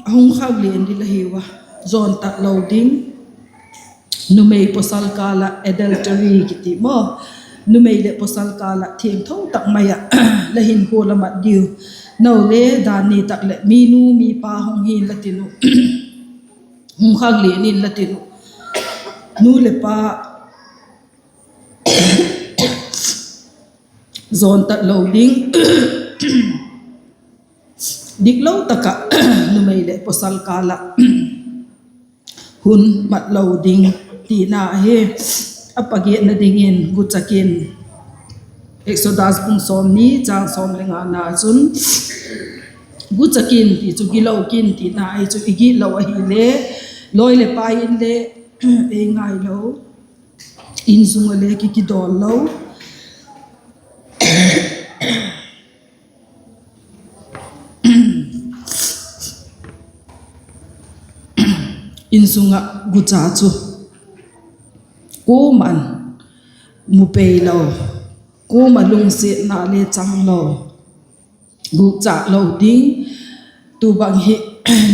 a hung khang lian ding la hiu a, jawntat lo ding. Numei pawsal kâl ah adultery kiti maw, numei leh pawsal kâl ah thiangtho tak mai ah la hinkhua la mat diu. Nau le dan ni tak leh minu mipa hung hin la tin uh, hung khang lian in la tin uh. Nu leh pa jawntat lo ding, diklo tak ah numei leh pawsal kâl ah hun mat lo ding tina ahi. A pagiatna dingin guchak in, Exodus bung sawmni châng sawm le ngana chun, guchak in ti chu gilo kin tina ahi chu, i gitlo ahile, lawi leh pai in le ei ngai lo, insung ah le ki kidawl lo, insung ah gucha chu kuama'n mu pei lo, kuama lungsiatna le chang lo, gukchâk lo ding. Tu bang hi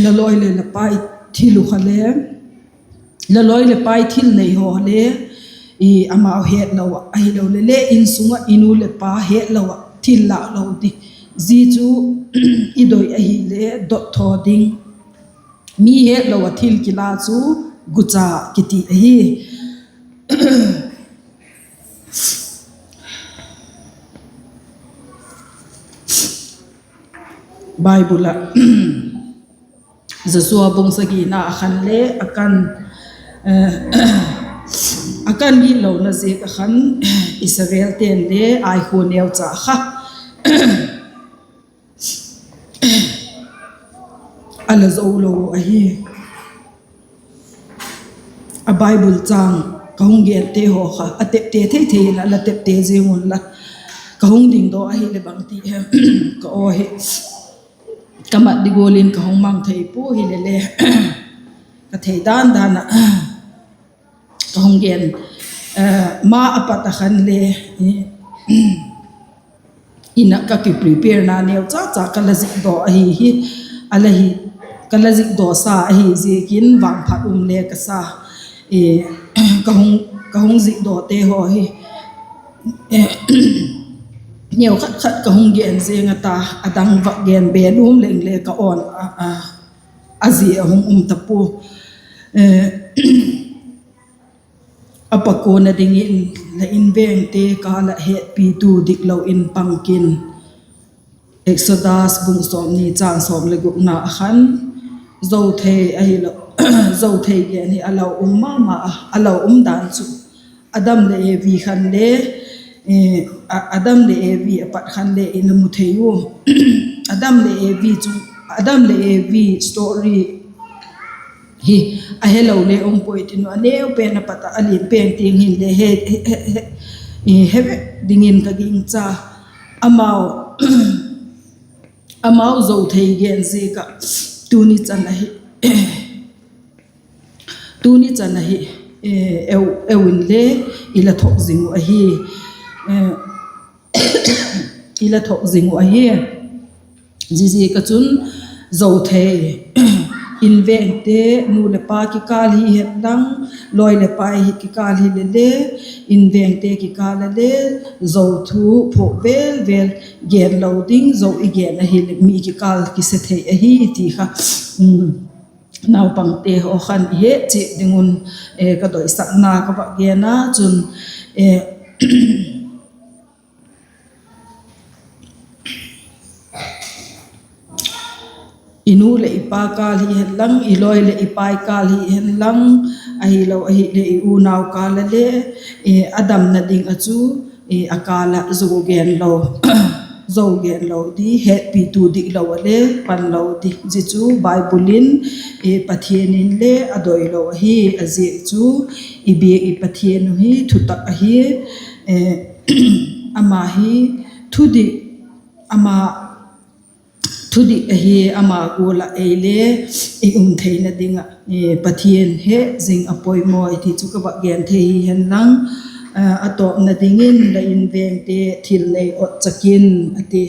la lawi leh la pai thil uh kha le, la lawi leh pai thil nei haw le, amau hetlo ah, ahilole le insung ah i nu leh pa hetlo ah thil lâk lo di. Zia chu i doi ahile dot thaw ding. Mi hetlo ah thil kila chu gucha kiti ahi. Bible ah Joshua bung sagina a khan le a kan, a kan gitlona ziak a khan Israelte'n le Ai khua neucha kha a la zo lo uh ahi. A Bible châng ka hung gente haw kha a tepte thei thei in a la tepte ziang unla, ka hung dingdaw ahileh bangti hem ka aw hi ka mat di gual in ka hung mang thei pua hile le, ka thei dan dan ah ka hung gen. Ma a pat a khan le in ah ka kipreparena neucha cha ka la zikdaw ahi hi, a la hi, ka la zikdawsa ahi ziakin vangphat um le ka sa. Ka hung zikdawte haw hi neu khat khat ka hung gen zing a ta, a dang vak gen be nuam leng le ka awn a, a zia a hung um ta pua. A pakuana dingin, la invengte kâl ah hetpitu diklo in pang kin. Exodus bung sawmni châng sawm le gukna a khan, zo thei ahilo, zo thei gen hi a lo um ma ma a, a lo um dan chu Adam leh Evi khan le, Adam leh Evi a pat khan le in a mu thei u. Adam leh Evi chu, Adam leh Evi story hi a helo le um puai tin u, a neu pen a pat ah a lian pen tiang hin le he, he vek dingin ka gingcha. Amau, amau zo thei gen ziak ah tuni chan ahi, tuni chan ahi, eu, eu in le i la thok zing uh ahi, i la thok zing uh ahi. Ziaziak ah chun zo thei, invengte nu leh pa kikâl hi hen lang, lawi leh pai hi kikâl hile le, invengte kikâl a le zo thu phuak vel vel gen lo ding, zo i gen ahileh mi kikâl kise thei ahi ti kha naupangte haw khan i het chiat ding un ka doisakna ka vak gen a chun, i nu leh i pa kâl hi hen lang, i lawi leh i pai kâl hi hen lang, ahilo ahileh i unau kâl a le, a damna ding ah chu a kâl ah zo gen lo, zo gen lo di, hetpitu diklo a le pan lo di, zia chu Bible in, Pathian in le a doi lo ahi. A ziak chu i biak i Pathian uh hi thutak ahi, ama hi thudik, ama thudik ahi, ama gual ah ei le i um theina ding ah Pathian he zing a poimaw i ti chu ka vak gen thei hi hen lang, a tawpna dingin la invengte thil nei awt chak in a ti.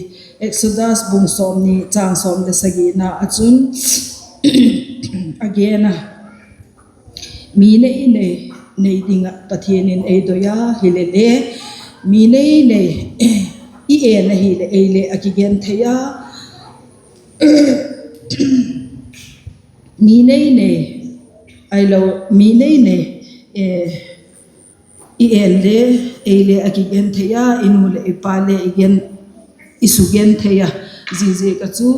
Exodus bung sawmni châng sawm le sagina ah chun a gen a, mi nei nei, nei ding ah Pathian in ei doi a hile le, mi nei nei i en ahileh ei le a kigen thei a, mi nei nei, ahilo, mi nei nei i en le ei le a kigen thei a, i nu leh i pa le i gen, i su gen thei a, ziaziak ah chu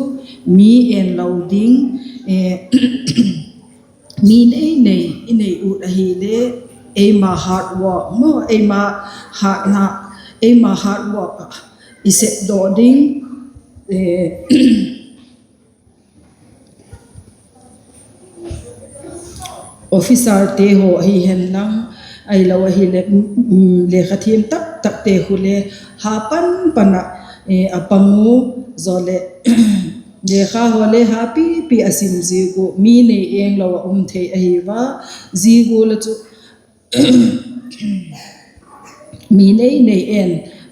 mi en lo ding, mi nei nei i nei ut ahile, eima hard work maw, eima hard work ah i sepdaw ding, officerte haw hi hen lang, ahilo ahileh lekha thiam tak takte khu le ha pan pan ah a pang u, zaw leh lekha haw le ha pipi a sim ziak uh mi nei eng lo ah um thei ahi va, zia gual ah chu mi nei nei en,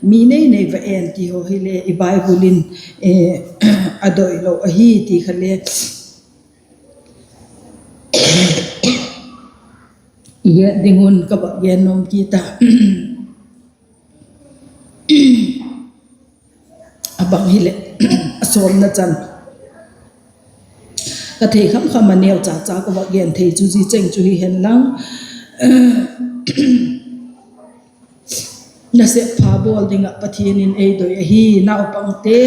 mi nei nei va en ti haw hile i Bible in a doi lo ahi ti kha le i het ding un ka vak gen nuam kit a. A bang hileh, a sawmna chan, ka thei kham kham a neu cha cha ka vak gen thei chu zia cheng chu hi hen lang, Nasep pha bawl ding ah Pathian in ei doi ahi, naupangte,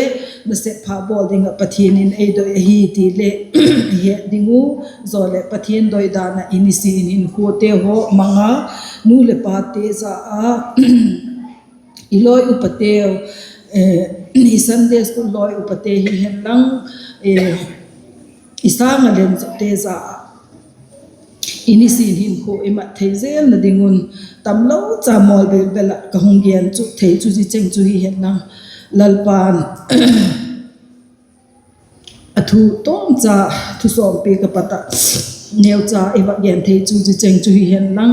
nasep pha bawl ding ah Pathian in ei doi ahi ti leh i het ding uh. Zaw leh Pathian doidan ah i nisin hinkhuate haw mang a, nu leh pate za a, i lawi upateu, i Sunday school lawi upate hi hen lang, i sâng ah len zote za ah i nisin hinkhua i mat thei zelna ding un, tamlo cha mawl bel bel ah ka hung gen chu thei chu zia cheng chu hi hen lang, Lalpa'n a thu tawmcha, thu sawmpi ka pat ah neucha i va gen thei chu zia cheng chu hi hen lang,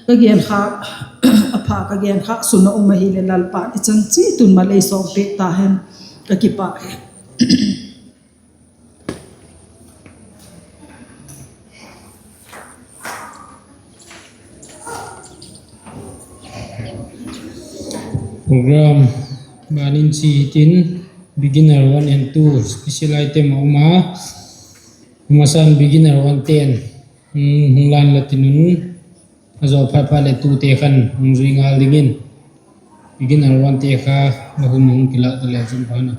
ka gen kha, a pha ka gen kha sun a um ahileh Lalpa'n i chan chiat un mal ei sawmpiak ta hen, ka kipâk hi. Program ban in chi hitin, beginner one and two special item a um a, masan beginner one ten hung lan la tin un, a zaw phat phat leh tute khan hung zui ngal dingin, beginner one te kha la hun hung kilâk ta leu chun pha na.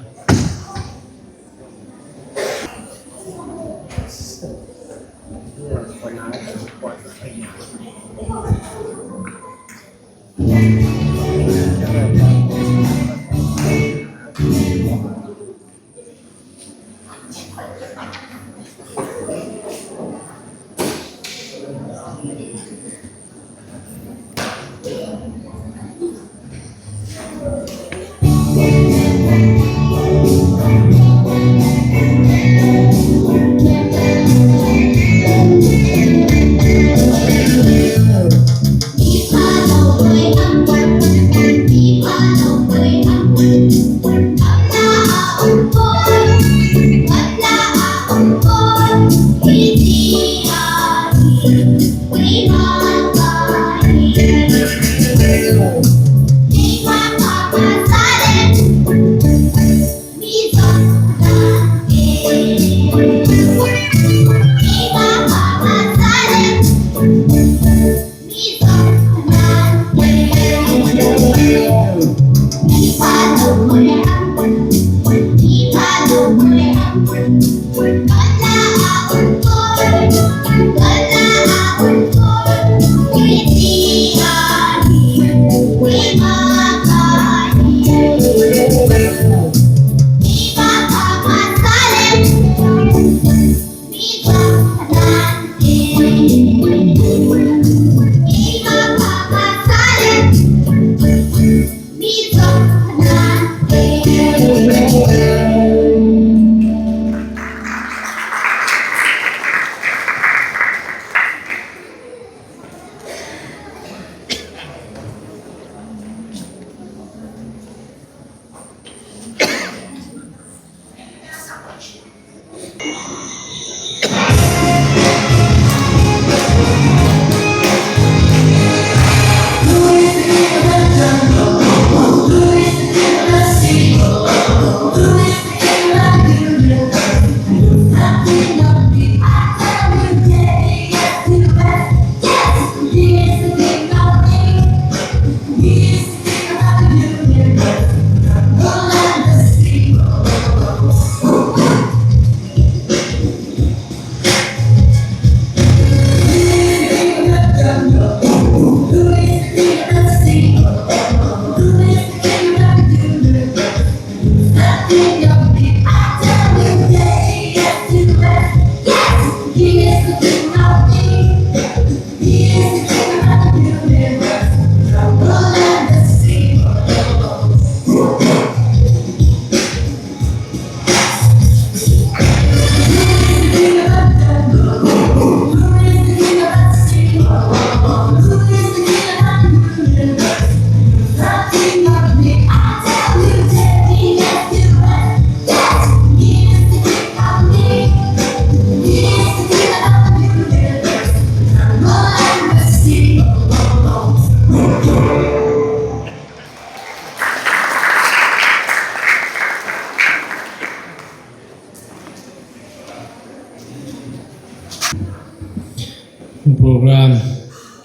Program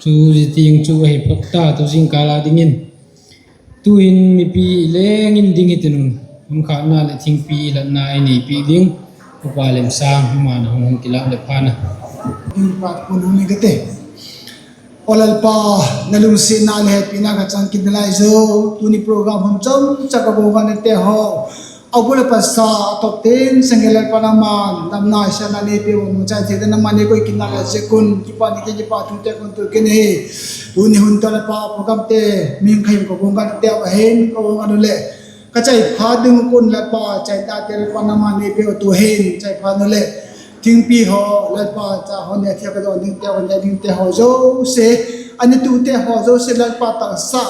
chu zia tiang chu ahi phot ta, tu zingkâl a dingin Tu'hin mipi i leng in ding hitin un, hun khatna leh thingpi latna ei nei piak ding Upa Lemsâng, ama'n a hung hung kilâk leh phan a, Aw Lalpa, na lungsiatna leh hepina ka chang kit nalai zo. Tuni program hun chomcha ka guanggalnate haw, a bul a pasa, a tawpte'n seng Lalpa nangma'n damna, siatna nei pia un, chai thei dan nangma'n nei koi kit nalai ziak un kipak ni, kei kipak thute ka hun tuak kit ahi. Tuni hun tawh Lalpa programte, mihing kha him ka guanggalnate haw hin ka guanggal u leh, ka chai phat ding uh kun Lalpa, chai tate Lalpa nangma'n nei pia u, tu'hin chai phat u leh, thingpi haw Lalpa, cha haw ne thia ka dawn dingte haw, ne dingte haw zosia, a ne tute haw zosia Lalpa, taksa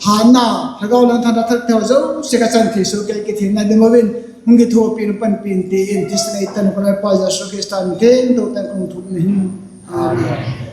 hâtna, thagau lam thana thakte haw zosia ka chan thei sua kei kithinna ding uvin, hung kithuapi in, panpi in, ti in thisan ei tan ka Lalpa Jesu Khrista min thengtawk tan ka hung thum ahi. Amen.